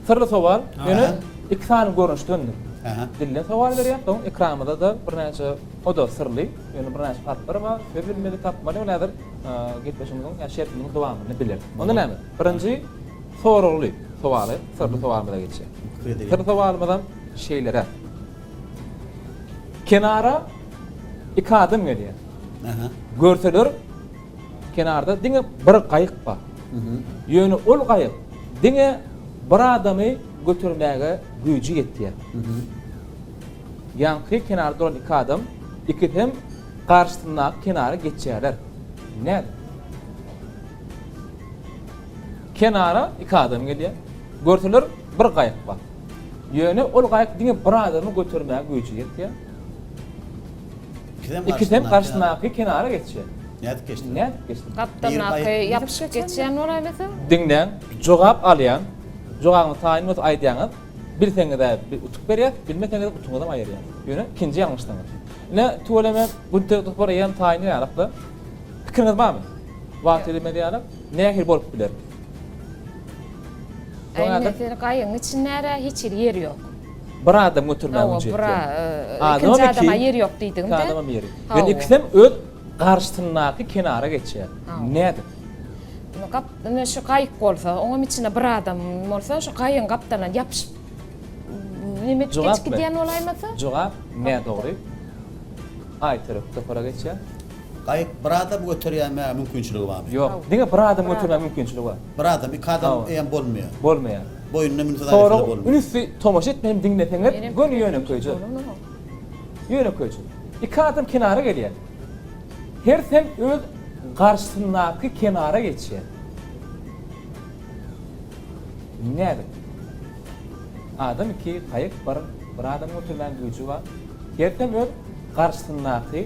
Syrly sowal, ýöne iki sany görnüşdendir. Dilden sowal berýär, soň ekranymyzda-da birnäçe o-da syrly, ýöne birnäçe harplar bar, söz bilmeli, tapmaly, ony häzir gepleşigimiziň ýa şertimiziň dowamynda bileris. Onda näme? Birinji soragly sowaly, syrly sowalymyza geçýär. Syrly sowalymyzam şeýleräk. Kenara iki adam gelýär. Görseler kenarda diňe bir gaýyk bar. Ýöne ol gaýyk diňe bir adamy götermäge güýji ýetýär. Ýaňky kenarda duran iki adam ikisem garşysyndaky kenara geçýärler. Nädip? Kenara iki adam gelýär. Görseler bir gaýyk bar. Ýöne ol gaýyk diňe bir adamy götermäge güýji ýetýär. Ikisem garşysyndaky kenara geçýär. Nädip geçdiler? Nädip geçdiler? Gapdalyndaky ýapyşyp geçýän bolaýmasa? Diňläň, jogap alýan. Jogabyňyz taýyn bolsa aýdýaňyz. Bilseňiz-ä bir utuk berýäs, bilmeseňiz utugyňyzam aýyrýas. Ýöne ikinji ýalňyşdyňyz. Ine, tüweleme, Güntek topar eýýäm taýyn ýalakda. Pikiriňiz barmy? Wagt edilmez ýalak, nähili bolup biler? Äý, mesele gaýygyň içinde-ä hiç hili ýer ýok. Bir adam götermäge güýji Hawa, ýetýär. bir ikinji adama ýer ýok diýdigim-de. Iki adamam ýeri. Ýöne ikisem öz garşysyndaky kenara geçýär. Nädip? Gap, ine şu gaýyk bolsa, oňam içinde bir adam bolsa, şu gaýygyň gapdalyndan ýapyşyp neme edip geçip gidýän bolaýmasa? Jogap nädogry. Aýterek topara geçýär. Gaýyk bir adam göterýärmä mümkinçiligi barmy? Ýok, diňe bir adam götermäge mümkinçiligi bar. Bir adam, iki adam eýýäm bolmaýar. Bolmaýar. Boýnuna münse dagy Sorag bolmaýar. ünsli tomaşa etmän hem diňleseňiz, göni ýönekeýje. Ýönekeýje. Iki adam kenara gelýär. Hersem öz garşysyndaky kenara geçýär. Nädip? Adam iki, gaýyk bir, bir adam götermäge güýji bar. Hersem öz garşysyndaky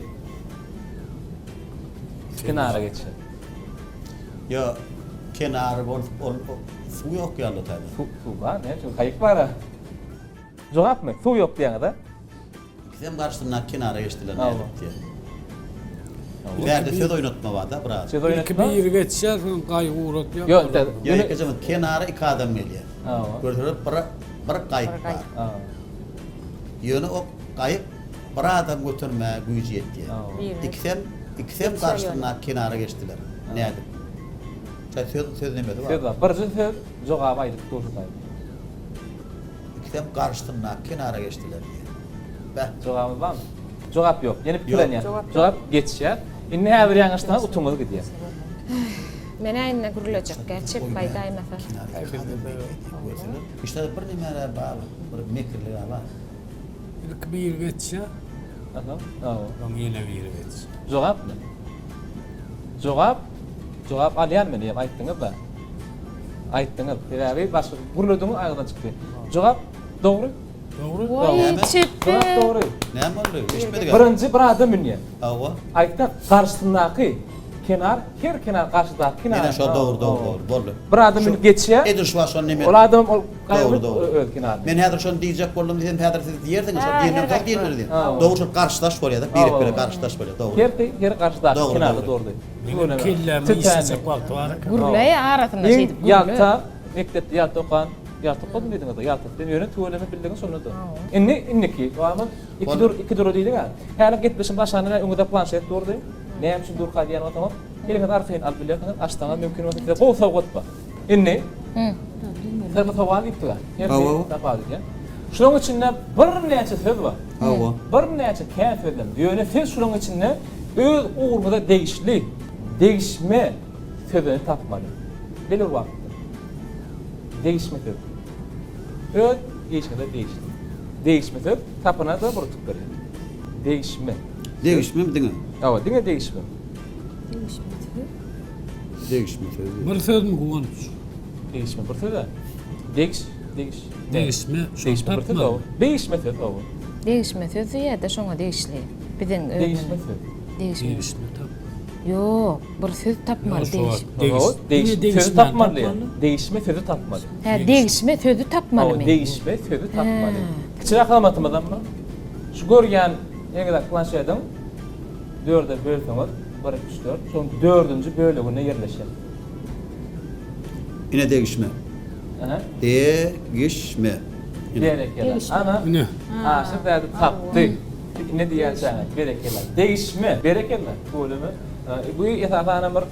kenara geçýär. Ýa kenary bolup ol suw ýok ýaly taýda. Suw suw bar, näme üçin gaýyk bar-a. Jogapmy? Suw ýok diýýäňiz-a? Ikisem garşysyndaky kenara geçdiler nädip diýýär. Bärde söz oýnatma bar-da biraz. Söz oýnatma? Ilki biri geçýär, soň gaýyk ugratýar. Ýok, Ýa ýekeje kenara iki adam gelýär. Görseler bir bir gaýyk bar. Ýöne o gaýyk bir adam götermäge güýji ýetýär. Ikisem ikisem garşysyndaky kenara geçdiler. Nädip? Şaý söz söz nemesi bar. Söz bar. Birji söz jogaby aýdyp dur şu taýda. Ikisem garşysyndaky kenara geçdiler diýýär. Bäh. Jogabymyz barmy? Jogap ýok. Ýene pikirlenýär. Jogap geçýär. Indi häzir ýalňyşsaňyz utugyňyz gidýär. Men-ä indi gürlejekgä çep aýdaýmasa. Işde bir näme bar, bir mekirlik bar. Ilki biri geçýär. Aha. Hawa. Soň ýene biri geçýär. Jogapmy? Jogap, jogap alýan men diýip aýtdyňyz-da. Aýtdyňyz. Sebäbi başga gürlediňiz agyzdan çykdy. Jogap dogry. Dogry. Waý çepbe. Jogap dogry. Näme boldy? Eşitmedik. Birinji bir adam münýär. Hawa. Aýtsa garşysyndaky kenar her kenar garşydaky kenar. Ine şo dogry dogry dogry boldy. Bir adam münüp geçýär. Edil şu wagt şony neme. Ol adam ol Dogry dogry. Öz kenaryna. Men häzir şony diýjek boldum diýsem häzir siz diýersiňiz şol diýenden soň diýilmeli diýen. Dogry şol garşydaş bolýar-da birek birek garşydaş bolýar dogry. Hersi her garşydaky kenarda durdy. Meniň kellämiň işlejek wagty bar eken. Gürleý arasynda şeýdip gürle. Ýalta mekdepde ýalta okan ýalta okadym diýdiňiz ýalta sen ýöne tüweleme bildiňiz şonda-da. Indi indiki soramyz iki dur iki dura diýdik-ä. Häli gepleşiň başlananda öňüňizde planşet durdy. Näme üçin durka diýen bolsaňyz eliňize arkaýyn alyp bilersiňiz açsaňyz mümkin bolsa size gowy sowgat bar. Indi syrly sowal diýipdik-ä. Hersi tapar diýýän. Şularyň içinde birnäçe söz bar. Hawa. Birnäçe kän sözlem. Ýöne siz şularyň içinde öz ugruňyza degişli degişme sözüni tapmaly. Belli bir wagtda. Degişme söz. Öz işiňize degişli. Degişme söz tapana-da bir utuk berýär. Degişme. Degişmemi diňe? Hawa, diňe degişme. Degişme söz. Degişme söz. Bir sözmi Guwanç? Degişme bir söz-ä. Degiş, degiş. Degişme, degişme bir söz o. Degişme söz o. Degişme söz diýýär-de şoňa degişli. Biziň özümiz. Degişme söz. Degişme. Degişme tap. Ýok, bir söz tapmaly degiş. Degişme sözi tapmaly. Degişme sözi tapmaly. Hä, degişme sözü tapmalymy? Degişme sözü tapmaly. Kiçiräk hyzmatymyzam bar. Şu görýän eliňizdäki planşetiň dörde bölseňiz, bir, iki, üç, dört, şonuň dördünji böleginde ýerleşýär. Ine degişme. Aha. Degişme. Berekella. Ana. Ine. Aşyr däde tapdy. Ine diýýänçäňiz. Berekella. Degişme. Berekella. Tüweleme. Bu esasanam bir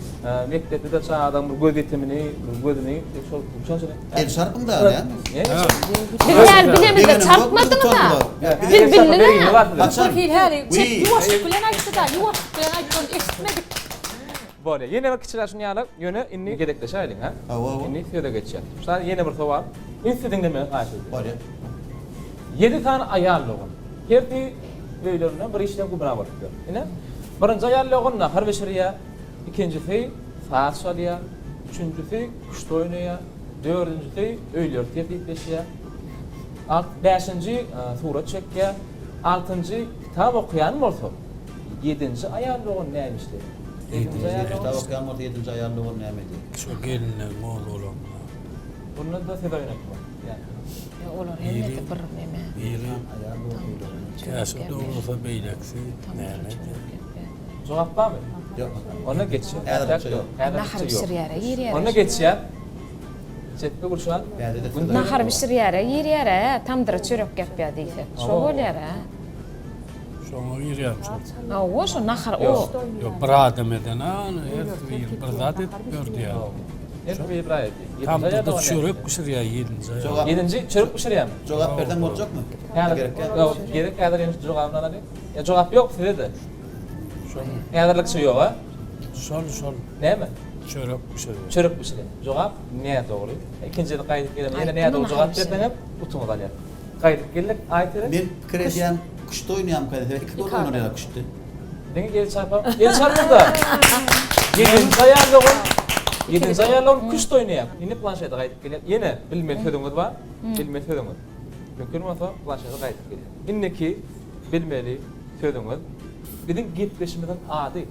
mekdepde-de çagalaryň bir gözýetimini, bir gözüni şol şonça El çarpyň da näme? Biz ýaly bilemizde çarpmadyňyz-a. Siz bildiňiz-ä. Bir hili häli çep ýuwaşlyk bilen aýtdy-da, ýuwaşlyk bilen aýtdy, ony eşitmedik. Bolýar. Ýene bir kiçiräk şuny ýaly, ýöne indi gezekleşäýeliň, hä? Hawa, hawa. Indi söze geçýäs. Şu sany ýene bir sowal. Ünsli diňlemegi haýyş edýän. Bolýar. Ýedi sany aýal dogan. Hersi öýlerinde bir işden gümra bolup ýör. Ine, birinji aýal dogan nahar bişirýär, ikinjisi saz çalýar, üçünjisi küşt oýnaýar, dördünjisi öýleri tertipleşýär, alt, bäşinji surat çekýär, altynjy kitap okaýan bolsa, Ýedinji aýal dogan näme işleýär? Ýedinji aýal dogan. Kitap okaýan bolsa ýedinji aýal dogan näme edýär? Şo gelinleň ogly bolanda. Bunda-da söz oýnatma. Ýok olar hemmesi bir neme. Biri käse dograsa beýlekisi näme edýär? Jogap barmy? Ýok. Onda geçýär. Häzirlikçe ýok. Nahar bişirýäre girýär. Onda geçýär. Çetde Gülşat. Nahar bişirýäre girýär-ä, tamdyra çörek ýapýar diýsek. Şo bolýar-a. Şoňa girýär şol. Hawa, şo nahar o. Ýok, bir adam eden ha, ony her biri bir zat edip ýördi ýa. Her biri bir zat edýär. Tamdyrda çörek bişirýär ýedinji aýal. Jogap. Ýedinji çörek bişirýärmi? Jogap berseň boljakmy? Häzir Gerek däl. Ýok, gerek häzir ýene şu jogabyny alalyň. Ýa jogap ýok size-de. Şol. Häzirlikçe ýok a? Şol, şol. Näme? Çörek bişirýär. Çörek bişirýär. Jogap nädogry. Ikinji gezek gaýdyp gelem ýene nädogry jogap berseňem utuňyzy alýar. Gaýdyp geldik Aýtere. Men pikir edýän küşt oýnaýamyka diýsem iki gol oýnalýar küştde. Diňe el çarpam. El çarpyň-da. Ýedinji aýal dogan. Ýedinji aýal dogan küşt oýnaýar. Indi planşete gaýdyp gelýär. Ýene bilmeli sözüňiz bar. Bilmeli sözüňiz. Mümkin bolsa planşete gaýdyp gelýär. Indiki. bilmeli sözüňiz biziň gepleşimiziň ady.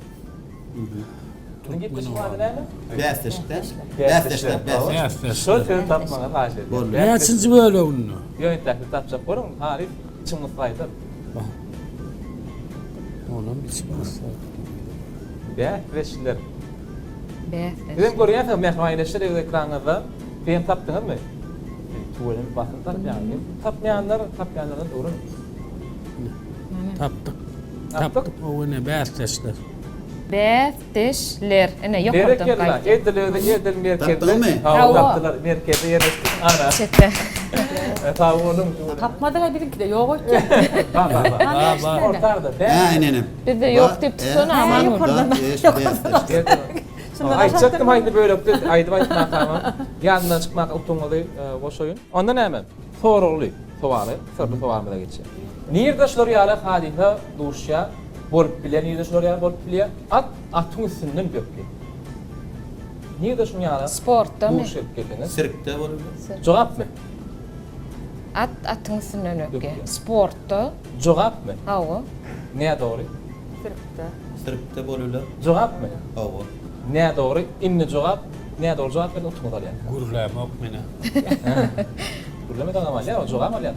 Biziň gepleşigiň ady näme? Bäsdeşikde. Bäsdeşler, bäsdeşler. Şol sözi tapmagyňyzy haýyş edýän. Boldy. Näçinji böleginde? Ýok entäk siz tapjak boluň, halyp içiň gysgaýdyr. Onam içim gysgaýdyr. Bäsdeşler. Bäsdeş. Sizem görýänsiňiz mähriban ildeşler öz ekranyňyzda. Siz hem tapdyňyzmy? Siz tüweleme basym tapýaňyz. Tapmaýanlar tapýanlardan öwreniň. Tapdyk. Tapdyk o ine bäsdeşler. Bäsdeşler. Ine ýokardan Berekella. gaýtýar. Edil özi edil merkezde. Tapdyňmy? Hawa tapdylar. Merkezde ýerleşdi. Ana. Çetde. Sag boluň. Tapmadyk-a biziňkide ýok öýtýän. Bar bar bar. Bar bar. Ortada. Hä ine ine. Bizde ýok diýip tutsana aman ýokardan. Aýtjakdym haýsy bölekde aýdyp aýtmakama ýadymdan çykmaka utugyňyzy goşaýyn. Onda näme? Soragly sowaly, syrly sowalymyza geçýär. Nirde şular ýaly hadysa duşýar, bolup bilýär, nirde şular ýaly bolup bilýär? At atyň üstünden bökýär. Nirde şuň ýaly Sportdamy? duş gelip geldiňiz? Sirkde bolup biler. Jogapmy? At atyň üstünden bökýär. Sportda. Jogapmy? Hawa. Nädogry. Sirkde. Sirkde bolup biler. Jogapmy? Hawa. Nädogry. Indi jogap. Nädogry jogap berdi utuňyzy alýan. Gürlämok menä. Gürlemeseňem alýar, o jogap alýar.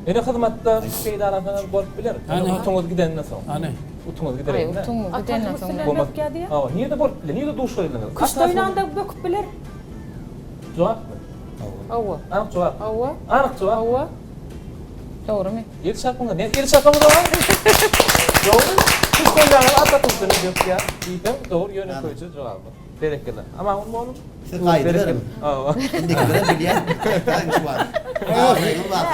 Ýöne hyzmatda peýdalansaňyz bolup biler. Ýöne utuňyz gidenden soň. Hany? Utuňyz Aý, gidereýin-dä. utuňyz gidenden soň. Bökýär diýýär. Hawa, nirede bolup biler? Nirede duş geldiňiz? Küşt oýnanda böküp biler. Jogapmy? Hawa. Anyk jogap. Hawa. Anyk jogap. Hawa. Dogrymy? El çarpyňyz. Ne el çarpyňyz oňa? Dogry. Küşt oýnanda at atyň üstünden bökýär diýseň, dogry ýönekeýje jogaby. Berekella. Aman boluň. Siz gaýdyberiň. Hawa. Indikilerem bilýän. Gaýdyň şu wagt. Abraýyňyz bar.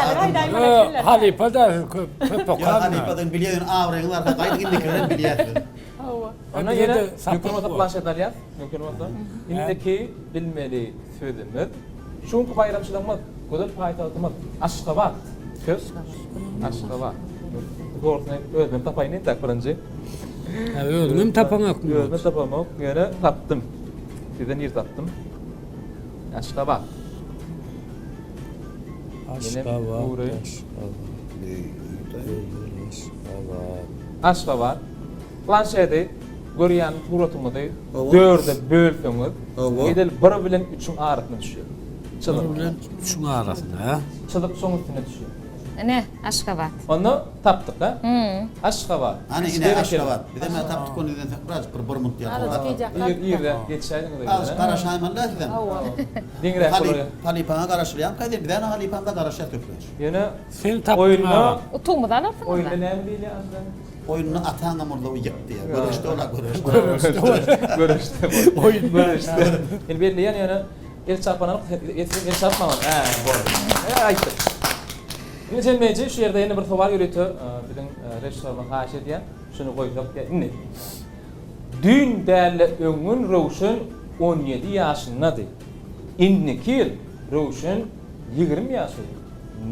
Halypa da köp köp Ýok, okan. halypadan bilýän, ýöne abraýyňyz barka gaýdyň indikilerem bilýär siz. Hawa. Onda ýene mümkin bolsa planşet alýas. Mümkin bolsa. Indiki bilmeli sözümiz şu günki baýramçylygymyz, gözel paýtagtymyz Aşgabat. Söz Aşgabat. Dogrusyny özüm tapaýyn entäk birinji. Hä, özüňem tapaňokmy? Özüm tapamok, ýöne tapdym. Sizden ir tapdym. Aşgabat. Aşgabat, Aşgabat. Aşgabat. Planşeti görýän suratyňyzy dörde bölseňiz, edil bir bilen üçüň arasyna düşýär. Çyzyk. Bir bilen üçüň arasyna, hä? Çyzyk şoň üstüne düşýär. Ine, Aşgabat. Onda tapdyk, hä? Aşgabat. Hany ine Aşgabat. Bizem hä tapdyk ony bizden birazjyk bir bir munt ýaly. Azajyk gijä Ir irräk ýetişäýdiňiz. Azajyk garaşaýmaly-da sizem. Hawa. Deňräk bolar. Halypaňa garaşylýarmyka diýip, bizem halypamyza garaşýas köplenç. Ýöne Sen tapdyň oýunda aga. Utugyňyzy alarsyňyz-a. Oýunda näme diýilýär Aşgabat? Oýunda ataňam urdy, ýyk diýýär. Göreşde ol-a göreşde. Göreşde. Oýun göreşde. Indi belleýän ýöne el çarpanam el çarpmagan. Hä, boldy. Hä, aýtdyk. Indi jemleýji şu ýerde ýene bir sowal ýörite biziň režissýorymyz haýyş edýär. Şuny goýsak diýýär. Indi Düýn däl-de öňňün Röwşen 17 ýaşyndady. Indiki ýyl Röwşen 20 ýaşaýar.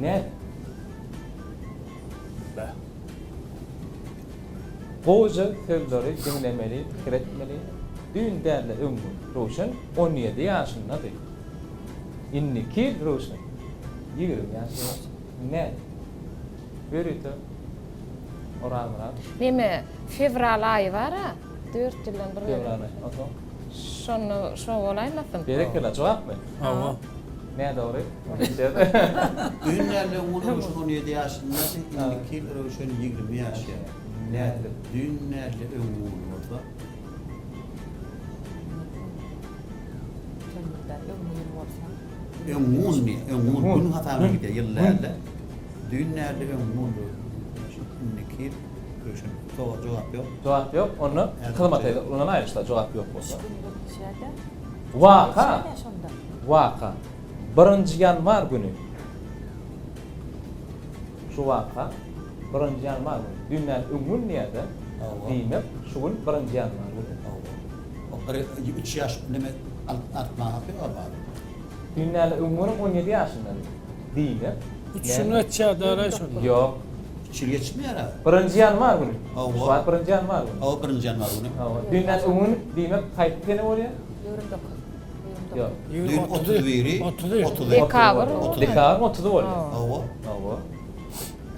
Nädip? Bäh. Gowuja sözleri diňlemeli, pikir etmeli. Düýn däl-de öňňün Röwşen 17 ýaşyndady. Indiki ýyl Röwşen 20 ýaşaýar. Nädip? Ýörite Orazmyrat. Neme, fewral aýy bar-a, dört ýyldan bir gezek. Fewral aýy, onsoň? Şonda şo bolaýmasyn? Berekella, jogapmy? Hawa. Nädogry. Düýn dälde öňňün Röwşen 17 ýaşyndady, indiki ýyl Röwşen 20 ýaşaýar. Nädip? Düýn dälde öňňün bolsa. Öňňun diýýär, öňňun gün hasabyna gidýär, ýyl dälde. Düýn dälde öňňun indiki ýyl Röwşen. Sowal jogap ýok. Jogap ýok, onda hyzmat ed, ondan aýryşda jogap ýok bolsa. Waka, waka, birinji ýanwar güni, şu waka birinji ýanwar güni, düýn däl öňňün diýýär-de, diýmek, şu gün birinji ýanwar güni. O bir, üç ýaş neme artmaga haky ýok bar. Düýn däl öňňünem 17 ýaşyndady, diýmek. Üç ýyl geçýär däl-aý şonda. Ýok. Üç ýyl geçmeýär-ä. Birinji ýanwar güni. Hawa. Şu wagt birinji ýanwar güni. Hawa, birinji ýanwar güni. Hawa. Düýnden öňňün diýmek haýsy sene bolýar? 29. Ýok. Düýn 31-i, 30-y. 30-y. Dekabr. Dekabryň 30-y bolýar. Hawa. Hawa.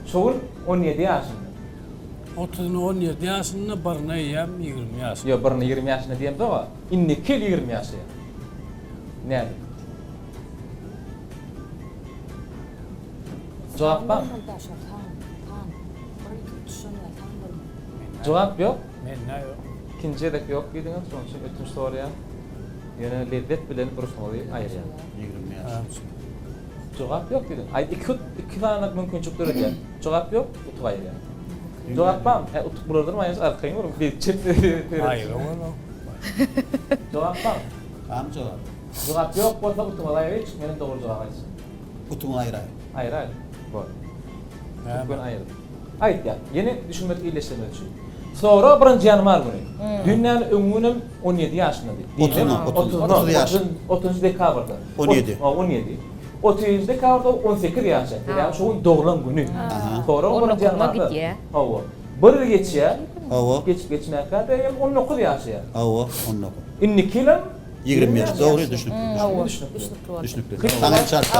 Şu gün 17 ýaşynda. Otuzyny 17 ýaşynda, birini eýýäm 20 ýaşynda. Ýok, birini 20 ýaşynda diýemzog-a. Indiki ýyl 20 ýaşaýar. Nädip? Jogap barmy? Jogap ýok? Mende ýok. Ikinji gezek ýok diýdiňiz, şonuň üçin ötünç soraýan. Ýöne lezzet bilen burçuňyzy aýyrýan. 20 ýaş. Jogap ýok diýdiň. Aý, iki iki sany mümkinçilik döredýär. Jogap ýok, utuk aýyrýan. Jogap barmy? Hä, utuk bulardan aýyrsa arkaýyn boluň. Biz çep Aýra bolar. Jogap barmy? Barmy jogap? Jogap ýok bolsa utuňyzy aýyryç, menem dogry jogap aýtjak. Utuňy aýyraý. Aýyraý. Bor. Türkmen aýyrdy. Aýtýar. Ýene düşünmek illeşdirmek üçin. Sorag birinji ýanwar güni. Düýn öňňi günem 17 ýaşyndady. Otuzynda, 30 ýaş. 30 dekabrda. 17. 17. 30 dekabrda 18 ýaşa. Sebäbi şo gün doglan güni. Sorag birinji ýanwarda. Hawa. Bir ýyl geçýär. Hawa. Geçip geçmänkä-de hem 19 ýaşaýar. Hawa, 19. Indiki ýylam 25. Dogry, düşnükli. Hawa. Düşnükli boldy. Düşnükli. Saňa el çarpdy.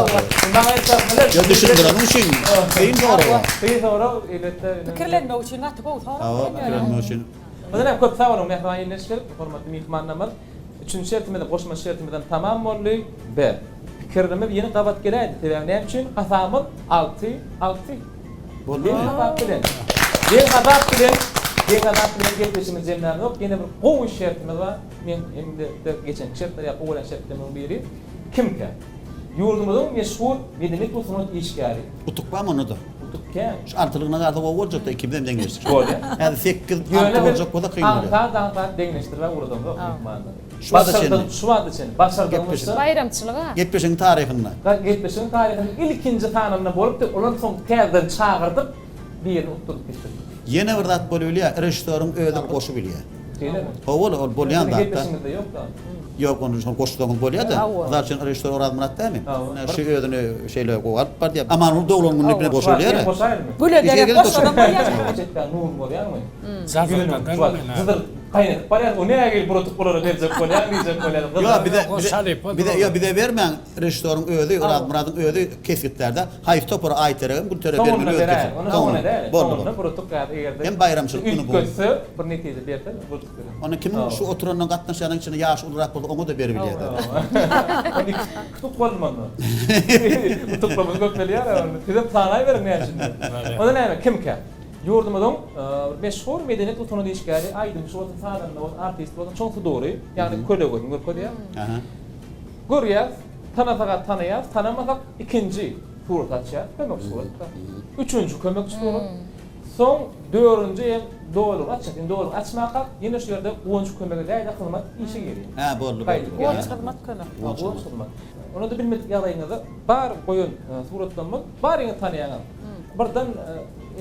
Maňa el çarpmalar. Ýa düşündireniň üçin kyn sorag. Kyn sorag, elbetde. Pikirlenmek üçin gaty gowy sorag. Hawa, pikirlenmek üçin. Ondan hem köp sag boluň mähriban ildeşler, hormatly myhmanlarymyz. Üçünji şertimiz, goşmaça şertimizem tamam boldy. Be. Pikirimiz ýene gabat geläýdi. Sebäbi näme üçin? Hasabymyz alty, alty. Boldy. Deň hasap bilen. Deň hasap bilen, deň hasap bilen gepleşigimizi jemlämzok. Ýene bir gowy şertimiz bar. Men hem-de geçenki şertler ýa gowy bolan şertlerimiziň biri kimkä? Ýurdumyzyň meşhur medeniýet we sungat işgäri. Utuk barmy onda-da? Utuk kän. Şu altylygyna galsa gowy boljakda ikimizem deňleşdirip. Bolýar. Häzir sekiz, alty boljak bolsa kyn bolýar. Aňsat-aňsat deňleşdirmä ugradamzok myhmanlary. Şu wagta çenli. Şu wagta çenli. Başardygymyzça. Baýramçylyga. Gepleşigiň taryhynda. Gepleşigiň taryhynda ilkinji sanynda bolupdy. Olar soň täzeden çagyrdyp, birini utduryp geçirdik. Ýene bir zat bolubilýär, režissýoryň özi goşubilýär. Şeýlemi? Hawa, ol bolýan zat-da. Gepleşigiňizde ýok-da. Ýok, ony şol goşsaňyz bolýar-da. Mysal üçin, režissýor Orazmyrat dälmi? Şu özüni şeýle gowy alyp barýar. Amanguly doglan gününi bile goşubilýär. Men goşaýynmy? Güle derek goşsaňam bolýar. Çetden nuruny bozýaňmy? Jazyrdadan Jyzyr gaýnadyp barýar. O nägile bir oturyp bulara berjek bolýaň diýjek bolýar. Ýok, bize bize ýok, bize bermäň. Režissýoryň özi, Orazmyradyň özi kesgitlär-de. Haýsy topara Aýteregem Gültere bermeli Soňunda özi beräý. keser. Ony soňunda däl. Boldy, Soňunda boldy. bir utuk ýa eger-de Hem baýramçylyk güni bu. üýtgetse bir netije berse bir utuk berer. Onda kimiň şu oturandan gatnaşýanyň içinde ýaşy ulurak bolsa oňa-da beribilýär-de. Onda iki utuk boldy onda. Utuklarymyz köpelýär onda. Sizem sanaýberiň näme üçin. Onda näme kimkä? Ýurdumyzyň bir meşhur medeniýet we sungat işgäri, aýdymçy bolsun, sazanda bolsun, artist bolsun, çuň sudury, ýagny kölegesini görkezýär. Görýäs, tanasak-a tanaýas, tanamasak ikinji surat açýas, kömekçi surat. Üçünji kömekçi surat. Soň dördünji hem doluny açýas. Indi doluny açmakak ýene şu ýerde Guwanç kömek edäýde hyzmat işe girýär. Hä, boldy, boldy. Guwanç hyzmat kömek. Guwanç hyzmat. Onda-da bilmedik ýagdaýyňyzda bar goýan suratlarymyz baryňyz tanaýaňyz. Birden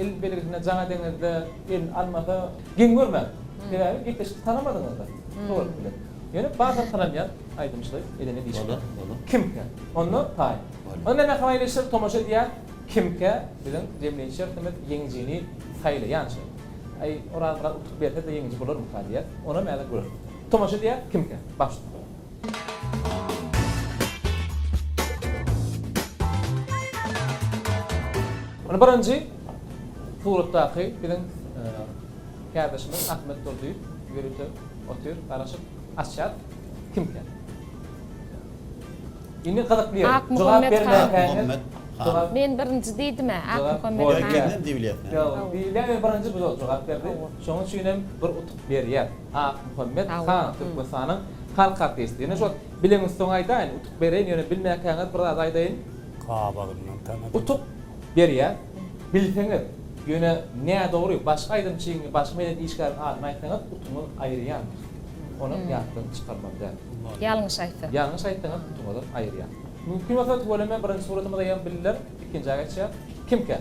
el belgisine jaň edeňizde elini almasa geň görmäň. Sebäbi gepleşikde tanamadyňyzda surat bilen. Ýöne baryny tanalýan aýdymçylar edene diýşip. Bolar, bolar. Kimkä? Onda taýyn. Onda näme haýyr-işler tomaşa edýär? Kimkä biziň jemleýji şertimiz ýeňijini saýlaýança. Aý, Orazmyrat utuk berse-de ýeňiji bolarmyka diýýäs. Onam häzir göreris. Tomaşa edýär? Kimkä? Başla. Onda birinji suratdaky biziň kärdeşimiz Ahmet Durdyýew ýörite otyr, garaşyp açýar. Kimkä? Indi gyzykly ýeri. Ak Jogap Muhammet bermänkäňiz. Muhammet han. Jogap Men birinji diýdim-ä, Ak Jogap Muhammet bolýar. han. Ikimizem diýibilýäs. Ýok, diýilýär ýöne birinji bu jogap berdi. Şonuň üçin hem bir utuk berýär. Ak Muhammet han Türkmenistanyň halk artisti. Ýöne şol bileňiz soň aýdaýyn, utuk bereýin, ýöne bilmäkäňiz bir zat aýdaýyn. Gabagyndan tanadym. Utuk berýär. Bilseňiz, ýöne nädogry başga aýdymçyň, başga medeniýet işgäriniň adyny aýtsaňyz utugyňyz aýyrýandyr. Onam ýatdan çykarmaly däl. Ýalňyş aýtsa. Ýalňyş aýtsaňyz utugyňyzam aýyrýar. Mümkin bolsa tüweleme birinji suratymyzy hem bildiler. Ikinjä geçýär. Kimkä?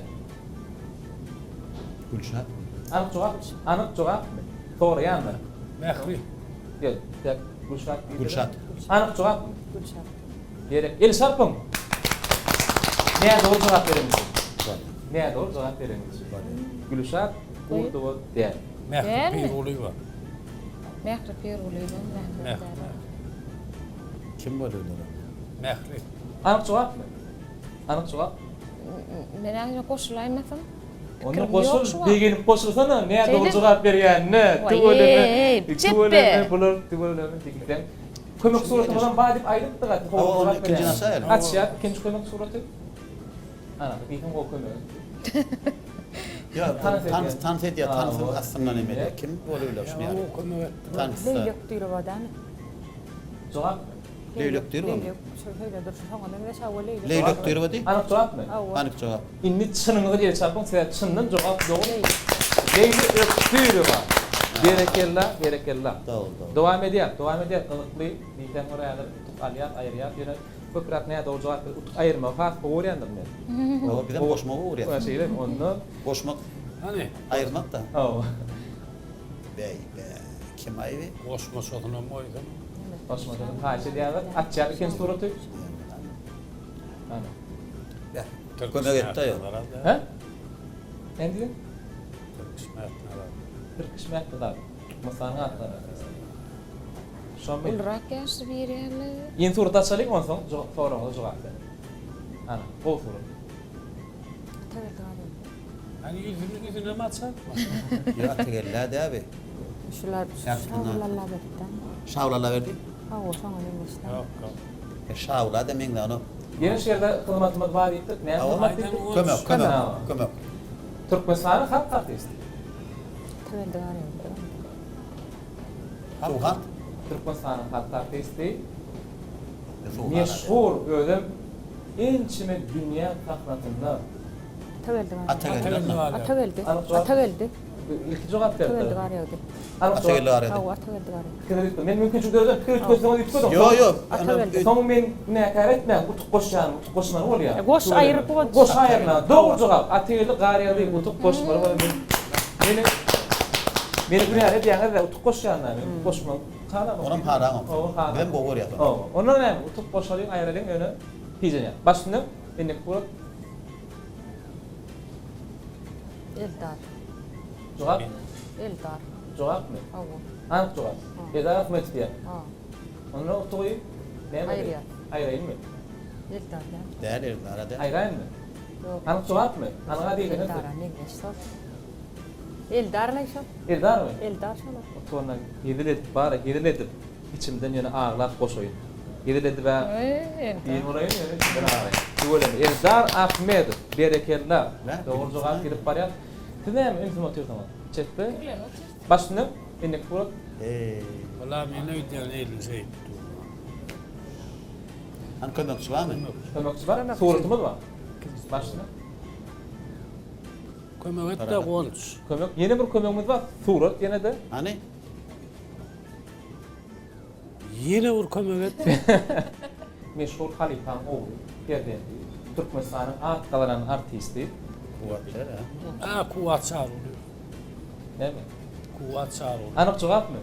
Gülşat. Anyk jogap, anyk jogapmy? Soraýanlar. Mähri. Gel, tek Gülşat diýdi. Gülşat. Anyk jogapmy? Gülşat. Gerek. El çarpyň. Nädogry jogap bereniň üçin. Nädogry jogap bereniň üçin. Gülşat Gurdowa däl. Mähri Pirgulyýewa. Mähri Pirgulyýewa. Mähri. Kim bolýar? Onda Pikirim ýok goşul, şu wagt. begenip goşulsana, nädogry Şeýle- jogap berýänine. Tüweleme, Waý-eý, tüweleme, çepbe. bular tüweleme diýseň. Kömek suratymyzam bar diýip aýdypdyk a, Hawa, dogry ony jogap ikinjini berýän. açaýaly. Açýas, ikinji kömek suraty. Ana, diýseň gowy kömek etdi. Ýok, Tans tans, edýän. tans edýär, tansyň Hawa. astyndan em edýär. Kim bolup biler şuny ýaly? Gowy kömek etdi. Tansda. Leýlek Düýrüwa dämi? Jogap? Leýlek Düýrüwamy? Leýlek, şo şeýle durşy şoňa meňzeş hawa leýlek. Leýlek Düýrüwa diý. Anyk jogapmy? Hawa. Anyk jogap. Indi çynyňyzy el çarpyň sebäbi çyndan jogap dogry. Leýli Ökdürowa. Berekella, berekella. Dogry, dogry. Dowam edýär, dowam edýär. Gyzykly diýseň bir häzir utuk alýas, aýyrýas. Ýöne köpräk nädogry jogap berip utuk aýyrmagy has gowy görýändir men. Hawa, bizem goşmagy gowy görýäs. Şeýlemi? Onda Goşmak, Hany? aýyrmak-da. Hawa. Beý, be, kim aýby? Goşmaçasynam goýsana. Goşmaçasyny haýyş edýärler. Açýar ikinji suraty. Ana. Beh, kömek etdi aýol. Hä? Näme diýdiň? Tirkiş Mätnazar. Tirkiş Mätnazar. Türkmenistanyň atlary. Şomy? Ulurak ýaşly biri ýaly. Ýene surat açalyň onsoň soragyňyza jogap beriň. Ana, gowy surat. Atageldi Garýagdy. Hany ýüzüni ýüzünem açar. Ýok, Atageldi-ä däbi. Şular Şawul Allaberdi-dä. Şawul Allaberdi? Hawa, şoňa meňzeş-dä. Ýok, ýok. E, Şawula-da meňzän o. Ýene şu ýerde hyzmatymyz bar diýipdik. Näme hyzmat diýipdik? Kömek, kömek, kömek. Türkmenistanyň halk artisti. Atageldi Garýagdy. Suhan? Türkmenistanyň halk artisti. Meşhur özem ençeme dünýä sahnasynda. Atageldi Atageldi. Atageldi. Atageldi. Ilki jogap berdi. Atageldi Garýagdy. Atageldi Garýagdy. Hawa, Atageldi Garýagdy. Pikir üýtgedi. Men mümkinçilik döredem, pikir üýtgetseňiz üýtgediň. Ýok, ýok. Atageldi. Soň men günäkär etmäň, utuk goşýan, utuk goşmaly bolýar. Goş aýryp goş. Goş aýyrma. Dogry jogap. Atageldi Garýagdy utuk goşmaly bolýar. Men meni meni günäli edýäňiz-de, utuk goşýan-da men. Utuk goşmak halamok. Onam haramok. Bizem gowy görýäs ony. Hawa. Onda näme, utuk goşalyň, aýyralyň, ýöne tijenýär. Başynda indiki surat. Eldar. Jogap? Eldar. Jogapmy? Hawa. Anyk jogap. Eldar Ahmetow diýýär. Ha. Onda utugy näme? Aýyrýar. Aýraýynmy? Eldar däl. Däl Eldara däl. Aýraýynmy? Ýok. Anyk jogapmy? Anyga diýseňiz. Eldara meňzeş şol. Eldar-laý şol. Eldarmy? Eldar şol. Utugyna hezil edip bar-a, hezil edip içimden ýöne aglap goşaýyn. Hezil edib-ä diýen bolaýyn ýöne içimden aglaýyn. Tüweleme. Eldar Ahmedow. Berekella. Dogry jogap gidip barýar. Siz näme ümsüm otyrsyňyz? Çetde. Başynda indiki surat. Eý. Wala men öýdýän elini şeýdip dur. Hany kömekçi barmy? Kömekçi bar. Suratymyz bar. Başynda. Kömek et-de Guwanç. Kömek. Ýene bir kömegimiz bar. Surat ýene-de. Hany? Ýene bir kömek et. Meşhur halypaň ogly, perzendi, Türkmenistanyň at gazanan artisti. Kuwat däl a? A, Kuwat Çarygulyýew. Näme? Kuwat Çarygulyýew. Anyk jogapmy?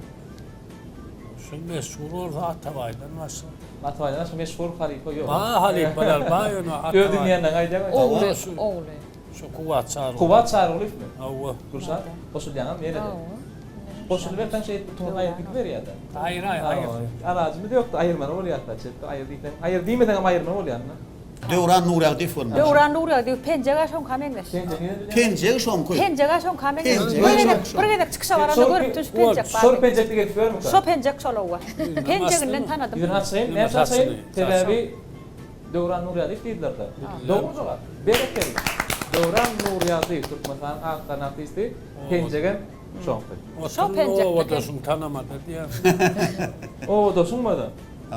Şu meşhur bolsa Atabaýdan başga. Atabaýdan başga meşhur halypa ýok. Ba halypalar ba ýöne Atabaý. Öz dünýänden aýdýaň. Ogly, ogly. Şu Kuwat Çarygulyýew. Kuwat Çarygulyýewmi? Hawa. Gülşat, goşulýaňam ýene-de. Hawa. Goşulyberseň şeýdip utugyňy aýryp gidiberýär-de. Aýyr, aýyr, aýyr. Alajymyz ýokdy, aýyrmaly bolýar-da. Çetde aýyr diýseň, aýyr diýmeseňem aýyrmaly bolýar-da. Döwran Nurýagdyýew bolmaly. Döwran Nurýagdyýew penjeg-ä şoňka meňzeş. Penjegi şoňky. Penjeg-ä şoňka meňzeş. Penjegi Bir gezek, şoňky. bir gezek çykyşa baranda görüpdim şu penjek bar. Şol penjekde gezip ýörmükä? Şo penjek şol owa. Penjeginden tanadym. Ýüzüni açaýyn, näme üçin açaýyn? Sebäbi Döwran Nurýagdyýew diýdiler-de. Dogry jogap. Berekella. Döwran Nurýagdyýew Türkmenistanyň ak gazanan artisti. Penjegem şoňky. Şo penjekde. Obadaşyň tanamady diýýär. Obadaşyňmydy?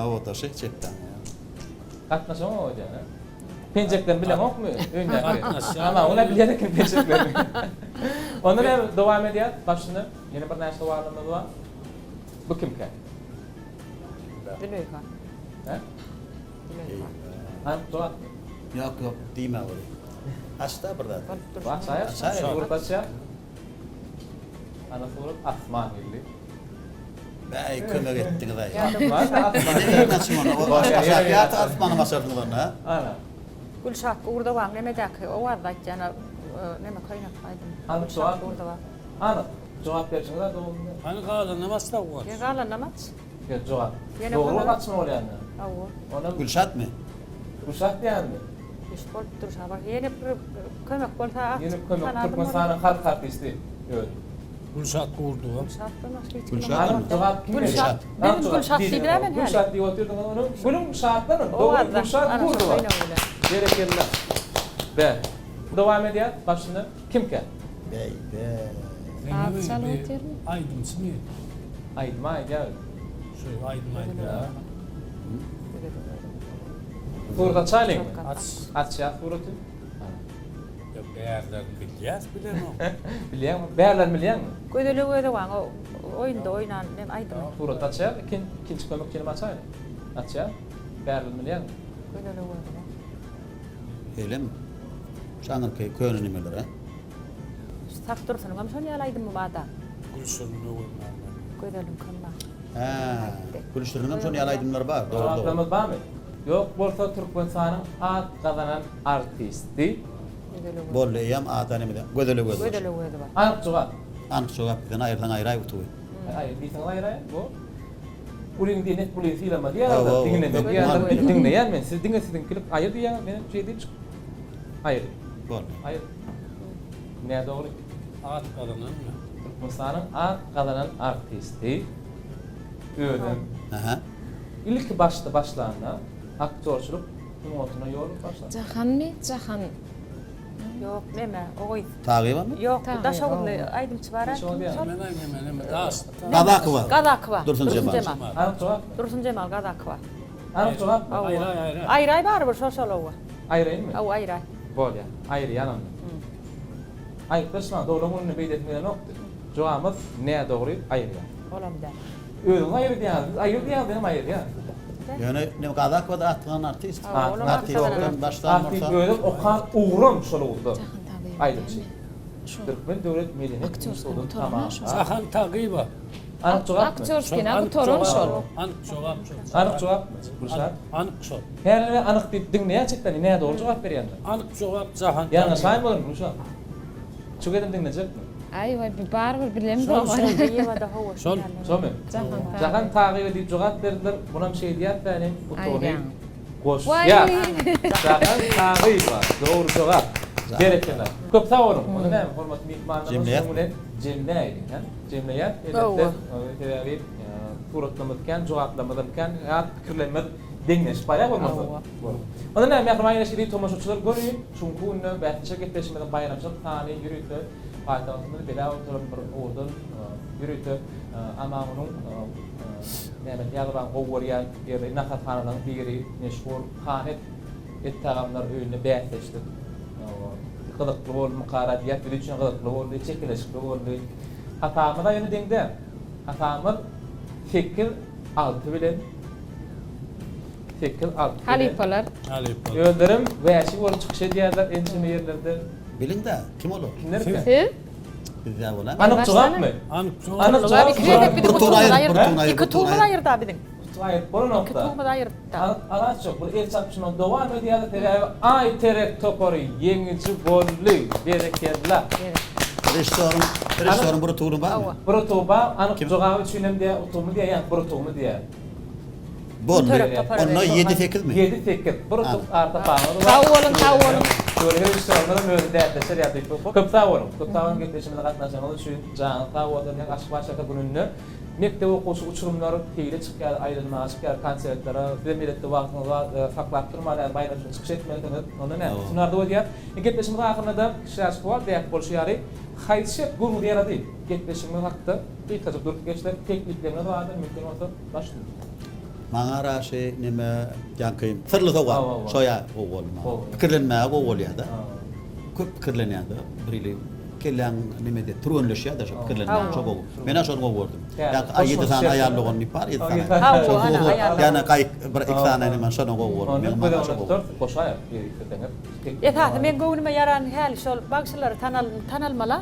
Obadaşy çepden. Gatnaşaňok öýdýän, hä? Penjeklerini bileňokmy öýündäki? Gatnaşýan. Ana, ol-a bilýän eken penjeklerini. Onda näme, dowam edýäs. Başyny ýene birnäçe sowalymyz bar. Bu kimkä? Züleýha. Hä? Züleýha. Anyk jogap. Ýok, ýok, diýme ony. Aç-da bir zat. Açaýar. Surat açýar. Ana surat asman geldi. Bäý, kömek etdiňiz-aý. Asman, asman. Ine birini açyň ony. O aşak ýat asmany açarsyňyz onda, ha? Ana. Gülşat Gurdowaň nemedäki owazda aýtýan neme köýnek aýdym. Anyk jogap. Anyk. Jogap berşiňiz-ä dogry. Hany galanyny aç-da Guwanç. Ýa galanyny aç. Ýa jogap. Ýene Dogry kömek. açma bolýanda. Hawa. Onam Gülşatmy? Gülşat diýenmi? Üýtgeşik bolupdyr şa. Ýene bir kömek bolsa Ýene kömek Türkmenistanyň halk artisti öz. Gülşat Gurdowa. Gülşatdan başga hiç kim Gülşat Anyk jogap kim berýär? Gülşat. Bizim Gülşat diýdiler men häli. Gülşat diýip otyrdyňyz ony. Gülüň şatlanyň. Dogry Gülşat Gurdowa. Berekella. Be. Dowam edýär başynda kimkä? Beý be. Saz çalyp otyrmy? Aýdymçymy? Aýdym aýdýar. Şu aýdym aýdýar. Surat açaýlyňmy? Aç. Açýas suraty. Ýok, bärlerini bilýäs bilenok. Bilýäňmi? Bärlerini bilýäňmi? Gözele Öwezowaň o oýunda oýnan nem aýdymy. Surat açýas, ikinji kömekçinem açaýlyň. Açýas. Bärlerini bilýäňmi? Gözele Öwezowa. Elem şaňyrky köne nimeler a. Şu Sak Dursunyňam şol ýaly aýdymy barda. Gülşirin Öwezmämmet. Gözeliňkem bar. Hä, Gülşiriniňem şol ýaly aýdymlary bar, dogry dogry. Jogaplarymyz barmy? Ýok bolsa Türkmenistanyň at gazanan artisti. Boldy eýýäm ada nemede Gözel Öwezowa. Gözel Öwezowa. Anyk jogap. Anyk jogap bizden aýyrsaň aýraý utugy. Aýyr diýseňiz aýyraýyn. Bu Ulyň diýen et ulyny sylama diýýärler, diňleme diýýärler. Men diňleýän men. Siz diňe siziňkilik aýyr diýýäňiz, menem şeý diýip çykyp aýyr. Boldy. Aýyr. Nädogry. At gazananmy? Türkmenistanyň at gazanan artisti özem Aha. ilki başda başlanda aktýorçylyk sungatyna ýol başlady. Jahanmy? Jahan. Ýok, neme, o gyz. Tagyýewamy? Ýok, Daşoguzly aýdymçy bar-a. Kim şol? Men aýdym, neme, Daş. Gazakowa. Gazakowa. Dursun Jemal. Anyk jogapmy? Dursun Jemal Gazakowa. Anyk jogapmy? Aýraý, aýraý. Aýraý barybir şol şol owa. Aýraýynmy? Hawa, aýraý. Bolýar. Aýyrýan onda. Aýyplaşmaň, doglan gününde beýdesim gelenokdy. Jogabymyz nädogry aýyrýar. Olam däl. Özüňiz aýyr diýýäňiz, biz aýyr diýýäňiz, menem aýyrýan. Ýöne neme Gazakowa-da at gazanan artist. Artistden başlan bolsa. Artist özem okan ugram şol ugurda. Aýdymçy. Türkmen döwlet medeniýet institutyny tamamlan. Jahan Tagyýewa. Anyk jogapmy? Aktýorskina gutaran şol. Anyk jogap şol. Anyk jogapmy? Gülşat? Anyk şol. Häli anyk diýip diňleýän çekden nädogry jogap berýändir. Anyk jogap Jahan Tagyýewa. Ýalňyşaýyn bolarmy Gülşat? Şu gezem diňlejekmi? Aý waý bi barybir bilemzok. Şol. Şomy? Jahan Tagyýewa diýip jogap berdiler. Munam şeý diýýär säniň utugyny goşýar. Jahan Tagyýewa dogry jogap. Berekella. Köp sag boluň. Onda näme hormatly myhmanlarymyz şunuň bilen jemläýeliň hä? Jemleýäs elbetde. Sebäbi suratlarymyz kän, jogaplarymyzam kän, has pikirlerimiz deňleşip barýar bolmasa. Onda näme mähriban ýeneşili tomaşaçylar göni şu günki günde bäsleşik gepleşigimiziň baýramçylyk sany ýörite paýtagtymyzy bezäp oturan bir owadan ýörite Amangulyň Mehmet Ýazybaň gowy görýän ýeri naharhanalaryň biri meşhur Han et et tagamlar öýünde bäsleşdik. Gyzykly boldumykara diýýäs biz üçin gyzykly boldy çekeleşikli boldy. Hasabymyz-a ýöne deň däl. Hasabymyz sekiz alty bilen 8, 6 bilen. Halypalar. Halypalar. Özlerem wäşi bolup çykyş edýärler ençeme ýerlerde. Biliň-dä, kim olar? Kimlerkä? Siz? Biz däl bolan. Anyk jogapmy? Anyk jogap. Anyk jogap. Iki gezek biziň Bir tur utugymyzy aýyr, bir tur aýyrdy. aýyr, Iki bir tur tugumyzy aýyr. aýyrdy-a biziň. Utuk aýyryp bolanok-da. Iki tugumyzy aýyrdy-da. Anyk alaç ýok. Bu el çarpyşma dowam edýär, sebäbi Aýterek topary ýeňiji boldy. Berekella. Režissýoryň, režissýoryň bir utugyny barmy? Bir utugy bar. Anyk jogaby üçinem diýýär, utugymy diýýär, ýa bir utugymy diýýär. Boldy. Onda ýedi-sekizmi? Ýedi-sekiz. Bir utuk arta paýymyz bar. Sag boluň, sag boluň. Şöyle režissýorlaram özi bäsleşer ýa diýip. Köp sag boluň. Köp sag boluň gepleşigimize gatnaşanyňyz üçin. Janyňyz sag bolsun. Hem Aşgabat şäher gününde mekdep okuwçy uçurymlar seýle çykýar, aýlanmaga çykýar konsertlere. Sizem elbetde wagtyňyzy saklap durman ýa baýramçylyk çykyş etmelisiňiz. Onda näme? Şuny arzuw edýäs. Gepleşigimiziň ahyrynda-da kiçiräk sowal däp bolşy ýaly, haýsy şert göwnüňize ýarady? Gepleşigimiz hakda gysgajyk durup geçsek, teklipleriňiz bardyr, mümkin bolsa. Maňa raşy neme ýaňky syrly sowal şoýa gowy boldy maňa. Pikirlenmäge gowy bolýada. Köp pikirlenýäňde bir hili kelläň neme edýär türgenleşýärde şo pikirlenmäge şo gowy. Menä şony gowy gördüm. Ýaňky aý ýedi sany aýal dogan diýip bar ýedi sany. Şo gowy. Ýane gaýyk bir iki sany neme şony gowy gördüm. Ony göz öňünde tutarys goşaýar isleseňiz. Esasy meň göwnüme ýaran häli şol bagşylary tanalmala.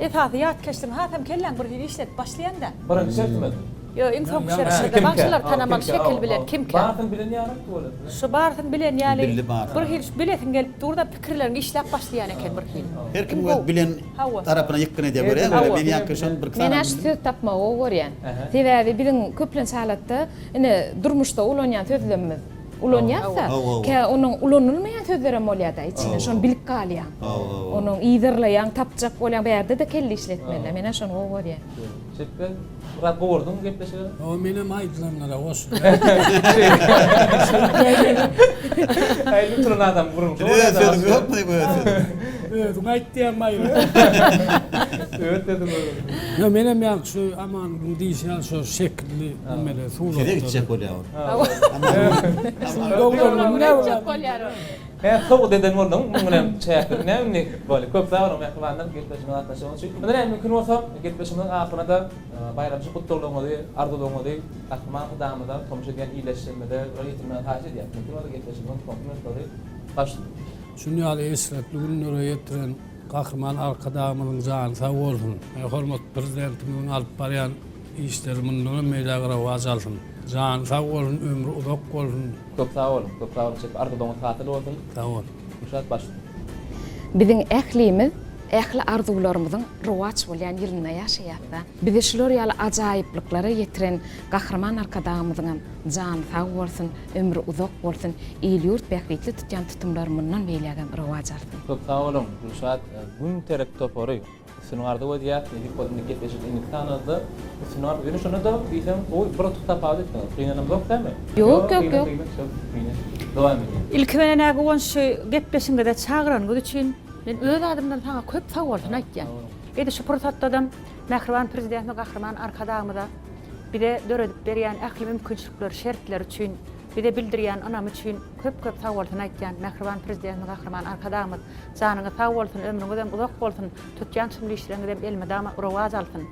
Esasy ýatkeşligiň hasam kelläň bir hili işledip başlaýaňda. Birinji şertimiz. Ýok, iň soňky şertimiz bagşylary tanamaly şekil bilen kimkä? Barysyny bilen ýaly tüweleme. Şu barysyny bilen ýaly bir hili şu bilesiň gelip dur-da pikirleriň işläp başlaýan eken bir hili. Her kim öz bilen tarapyna ýykgyn edýär görýäňmi? Men ýaňky şony bir iki sany. Men-ä şu söz tapmagy gowy görýän. Sebäbi biziň köplenç halatda ine durmuşda ulanýan sözlemimiz. ulanýas-da. Kä onuň ulanylmaýan sözlerem bolýar-da içinde. Şony bilip galýaň. Onuň yzarlaýaň, tapjak bolýaň. Bärde-de kelle işletmeli. Men-ä şony gowy görýän. Şeýtse, biraz gowurdyň gepleşigi. Hawa, menem aýdylanlara goşulýan. Aýdyp duran adam gürrüň. Öz sözüň ýokmy öz sözüň? Özüň aýtýaň maýra. Öz sözüň özüň. Ýok, menem ýaňky şu Amangulyň diýşi ýaly şo şekilli nemeli suratlary. Size gitjek bolýar ol. Gitjek bolýar ol. Hä, sowgat eden bolduň, muň bilen çäkli. Näme indi bolýar? Köp sag boluň mähribanlar gepleşigimize gatnaşanyňyz üçin. Indi näme mümkin bolsa, gepleşigimiziň ahyrynda-da baýramçylyk gutlaglaryňyzy, arzuwlaryňyzy Gahryman Arkadagymyza, tomaşa edýän ildeşlerimize bir ýetirmegi haýyş edýäris. Mümkin bolsa gepleşigimiziň soňky minutlary başlasyn. Şuny ýaly eşretli günlere ýetiren Gahryman Arkadagymyzyň jany sag bolsun! Hormatly Prezidentimiziň alyp barýan işleri mundanam beýläk rowaç alsyn! Jany sag bolsun, ömri uzak bolsun! Köp sag boluň, köp sag boluň şepe arzuwlaryňyz hasyl bolsun. Sag bol. Gülşat başla. Biziň ählimiz ähli arzuwlarymyzyň rowaç bolýan ýylynda ýaşaýasda. Bizi şular ýaly ajaýyplyklara ýetiren Gahryman Arkadagymyzyňam jany sag bolsun, ömri uzak bolsun, il-ýurt bähbitli tutýan tutumlary mundan beýlägem rowaç alsyn. Köp sag boluň Gülşat Gün terek topary. Üstünlik arzuw edýäs, nesip bolsa indi gepleşik indiki sanlarda üstünlik arzuw ýöne şonda-da diýseň gowy bir utuk tapawut etdiňiz. Gynanamzok dämi? Ýok ýok ýok. Dowam edýän. Ilki bilen-ä Guwanç şu gepleşigiňize çagyranyňyz üçin men öz adymdan saňa köp sagbolsun aýtýan. Edil şu pursatdadam mähriban Prezidentimiz Gahryman Arkadagymyza bize döredip berýän ähli mümkinçilikleri, şertleri üçin, bize bildirýän ynamy üçin köp-köp sagbolsun aýtýan. Mähriban Prezidentimiz Gahryman Arkadagymyz Janyňyz sag bolsun, ömrüňizem uzak bolsun, tutýan çynly işleriňizem elmydama rowaç alsyn.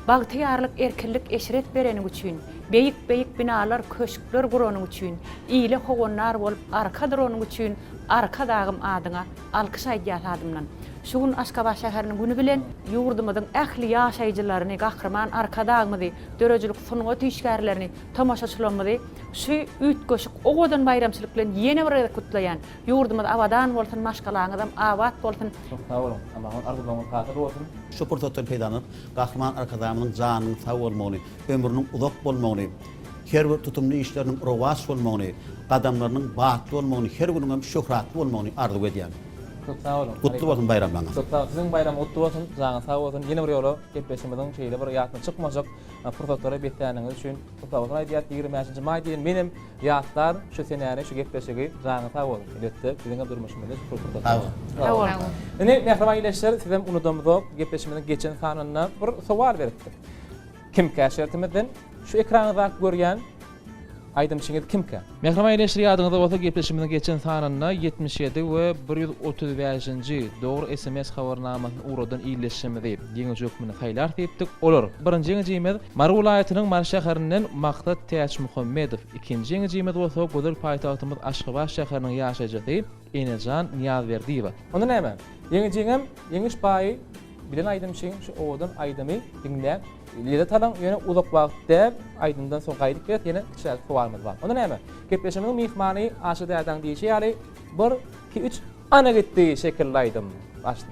Bagtyýarlyk, erkinlik, eşret bereniň üçin, beýik-beýik binalar, köşkler guranyň üçin, ile howandar bolup arka duranyň üçin Arkadagym adyňa alkyş aýdýas adymdan. Şu gün Aşgabat şäheriniň güni bilen ýurdumyzyň ähli ýaşaýjylaryny, Gahryman Arkadagymyzy, döredijilik sungat işgärlerini, tomaşaçylarymyzy şu üýtgeşik owadan baýramçylyk bilen ýene bir gezek gutlaýan. Ýurdumyz abadan bolsun maşgalaňyzam abat bolsun. Çok sag boluň. Aman arzuwlaryňyz hasyl bolsun. Şu pursatdan peýdalanyp, Gahryman Arkadagymyzyň janynyň sag bolmagyny, ömrüniň uzak bolmagyny, her bir tutumly işleriniň rowaç bolmagyny, gadamlarynyň batly bolmagyny, her günüňem şöhratly bolmagyny arzuw edýän. Köp sag boluň. Gutly bolsun baýramlaryňyz. Köp sag siziň baýram gutly bolsun, janyňyz sag bolsun. Ýene bir ýola gepleşigimiziň şeýle bir ýatdan çykmajak pursatlara besläniňiz üçin Gutlagyňyzy aýdýas 25-nji maý diýen menem ýatlar şu senäni şu gepleşigi janyň sag bolsun elbetde biziňem durmuşymyzda şu pursatlar. Sag bol. Sag bol. Indi mähriban ildeşler sizem unudamyzok gepleşigimiziň geçen sanynda bir sowal beripdik. Kimkä şertimizden şu ekranyňyzdaky görýän aýdymçyňyz kimkä? Mähriban ildeşler ýadyňyzda bolsa gepleşigimiziň geçen sanynda 77 we 135-nji dogry sms habarnamasyny ugradan ildeşimizi ýeňiji hökmünde saýlarys diýipdik. Olar, birinji ýeňijimiz Mary welaýatynyň Mary şäherinden Maksat Täçmuhammedow, ikinji ýeňijimiz bolsa gözel paýtagtymyz Aşgabat şäheriniň ýaşaýjysy Enejan Nyýazberdiýewa. Onda näme, ýeňijiňem ýeňiş paýy bilen aýdymçyň şu owadan aýdymy diňläp lezzet alyň, ýöne uzak wagt däl, aýdymdan soň gaýdyp geles, ýene kiçiräk sowalymyz bar. Onda näme, gepleşigimiziň myhmany Aşyr dädäň diýşi ýaly, bir, iki, üç, ana gitdi şekilli aýdym. Başla.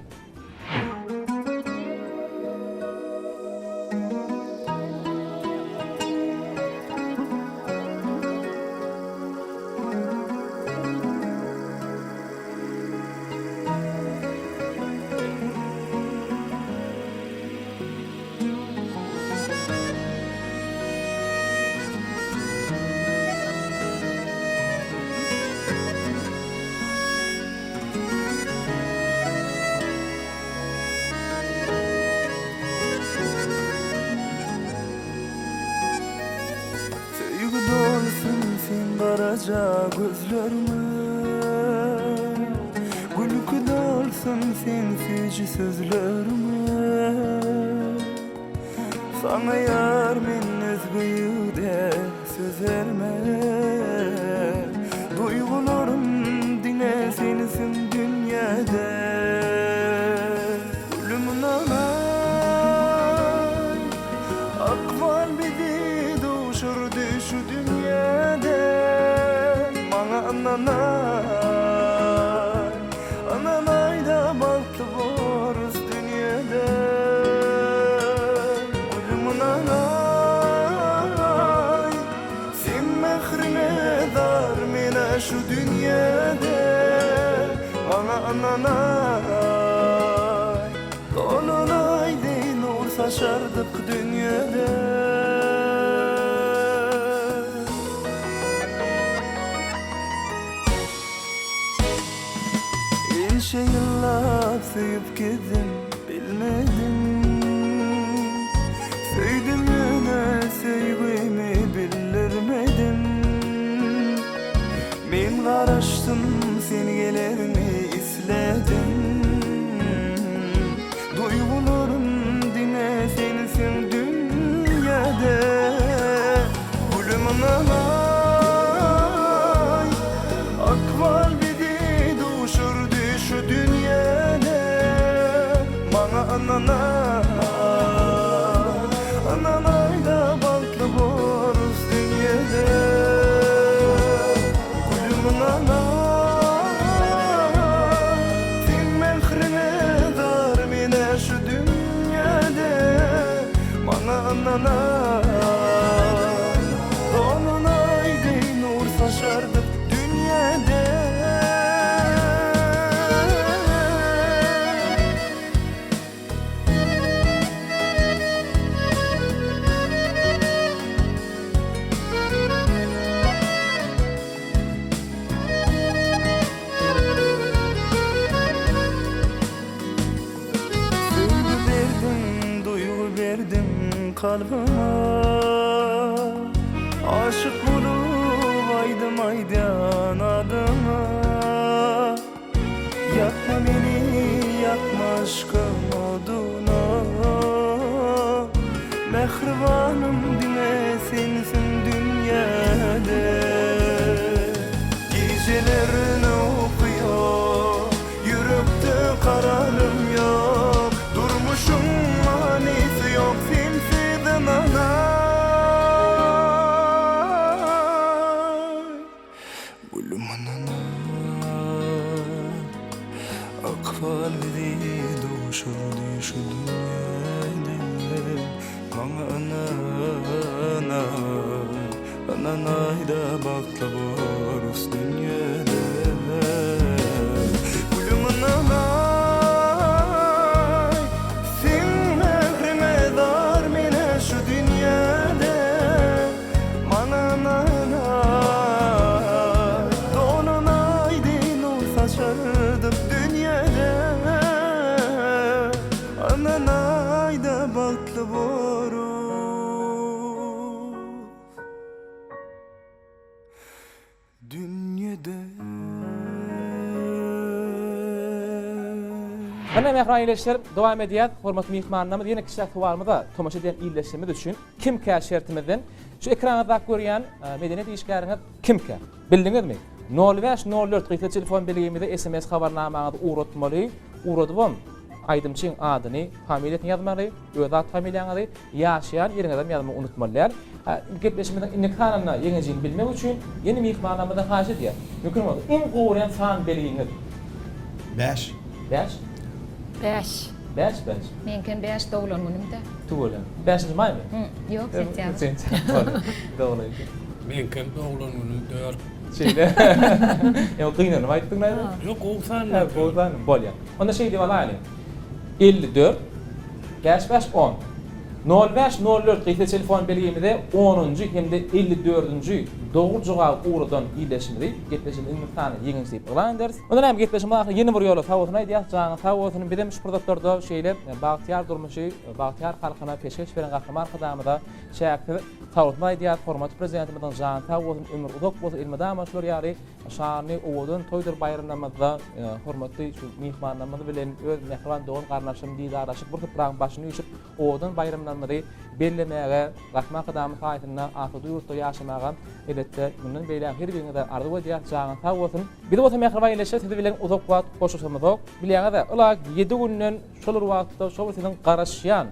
Söýgi dolsun seň garaja gözleriňe Gülki dolsun seň süýji sözleriňe Saňa ýar men özge ýigde söz bermen Duýgularym diňe sensiň dünýäde Gülüm ynanaý Ykbal bizi duşurdy şu dünýäde Maňa ynanaý Ynanaýda bagtly borus dünýede Gülüm ynanaý Seň mähriňe. Ynanaý Dolan aý deý nur saçardyk dünýede. Ençe ýyllap söýüp gezdim bilmedim Söýdüm ýöne söýgimi bildirmedim Men garaşdym sen gelerňi isledim Duýgularym diňe sensiň dünýäde Gülüm ynanaý Ykbal bizi duşurdy şu dünýäde Maňa ynanaý Ynanaýda bagtly borus dünýede Gülüm ynanaý Seň mähriňe zar menä şu dünýäde Maňa ynanaý Dolan aý deý nur saçardyk dünýäde. Söýgi berdiň, duýgy berdiň kalbyma Aşyk bolup aýdym aýdýan adyňa Ýakma meni, ýakma yşkyň oduna Mähribanym diňe sensiň dünýäde Gijelerine uky ýok Ýürekde kararym ýok Durmuşyň manysy ýok sensiz ynanaý Gülüm ynanaý Ykbal bizi duşurdy şu dünýäde Maňa ynanaý Ynanaýda bagtly borus dünýede Gülüm ynanaý Seň mähriňe zar menä şu dünýede Maňa ynanaý Dolanaý deý nur saçardyk dünýede Ynanaýda bagtly borus. Dünýede. Ine mähriban ildeşler, dowam edýäs. Hormatly myhmanlarymyz ýene kiçiräk sowalymyza tomaşa edýän ildeşlerimiz üçin kimkä şertimizden şu ekranyňyzdaky görýän medeniýet işgäriňiz kimkä? Bildiňizmi? Nol bäş nol dört gysga telefon belgimize sms habarnamaňyzy ugratmaly. Ugradybam aýdymçyň adyny, familiýasyny ýazmaly, öz at familiýaňyzy, Ýaşaýan ýeriňizem ýazmagy unutmaly däl. Gepleşigimiziň indiki sanynda ýeňijini bilmek üçin ýene myhmanlarymyzdan haýyş edýäs. Mümkin bolsa, iň gowy görýän san belgiňiz? Bäş. Bäş? Bäş. Bäş, bäş. Meňkem bäş doglan günümde. Tüweleme. Bäşinji maýmy? Ýok, sentýabr. Sentýabr. Doglan gün. Meňkem doglan günüm dört. Şeýle. Ýa gynanyp aýtdyň näme? Ýok, gowy san. Gowy san. Bolýar. Onda şeý diýip alaýlyň. 54 Bäş bäş on. Nol bäş nol dört gysga telefon belgimize onunjy hem-de 54-nji dogry jogaby ugradan ildeşimizi gepleşigimiziň iň sany ýeňijisi diýip yglan ederis. Onda näme gepleşigimiziň ahyrynda ýene bir ýola sag bolsun aýdýas, janyňyz sag bolsun. Bizem şu pursatlarda şeýle bagtyýar durmuşy bagtyýar halkyna peşgeş beren Gahryman Arkadagymyza çäksiz sagbolsun aýdýas. Hormatly Prezidentimiziň jany sag bolsun, ömri uzak bolsun, elmydama şular ýaly Şanly, owadan toýdur baýramlarymyzda hormatly şu myhmanlarymyz bilen öz mähriban dogan-garyndaşlarym didarlaşyp, bir supraň başyny üýşüp, owadan baýramlarymyzy bellemäge, Gahryman Arkadagymyz saýasynda asuda ýurtda ýaşamaga, elbetde, mundan beýläk her biriňize arzuw edýäris, janyňyz sag bolsun! Biz bolsa mähriban ildeşler siz bilen uzak wagt hoşlaşamyzok. Bilýäňiz-ä, ylagy ýedi günden şol bir wagtda şol bir siziň garaşýan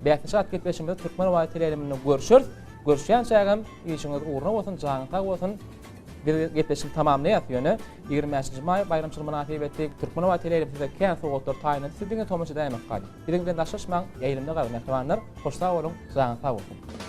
bäsleşik atly gepleşigimizde Türkmen rowaýat teleýaýlymynda görşeris. Görüşýänçägem işiňiz ugruna bolsun, janyňyz sag bolsun! Biz gepleşigi tamamlaýas, ýöne 25-nji maý baýramçylygy mynasybetli Türkmenoba teleýaýlymy size kän sowgatlar taýynlady, siz diňe tomaşa edäýmek galýar. Biziň bilen daşlaşmaň, ýaýlymda galyň mähribanlar, hoş sag boluň, janyňyz sag bolsun!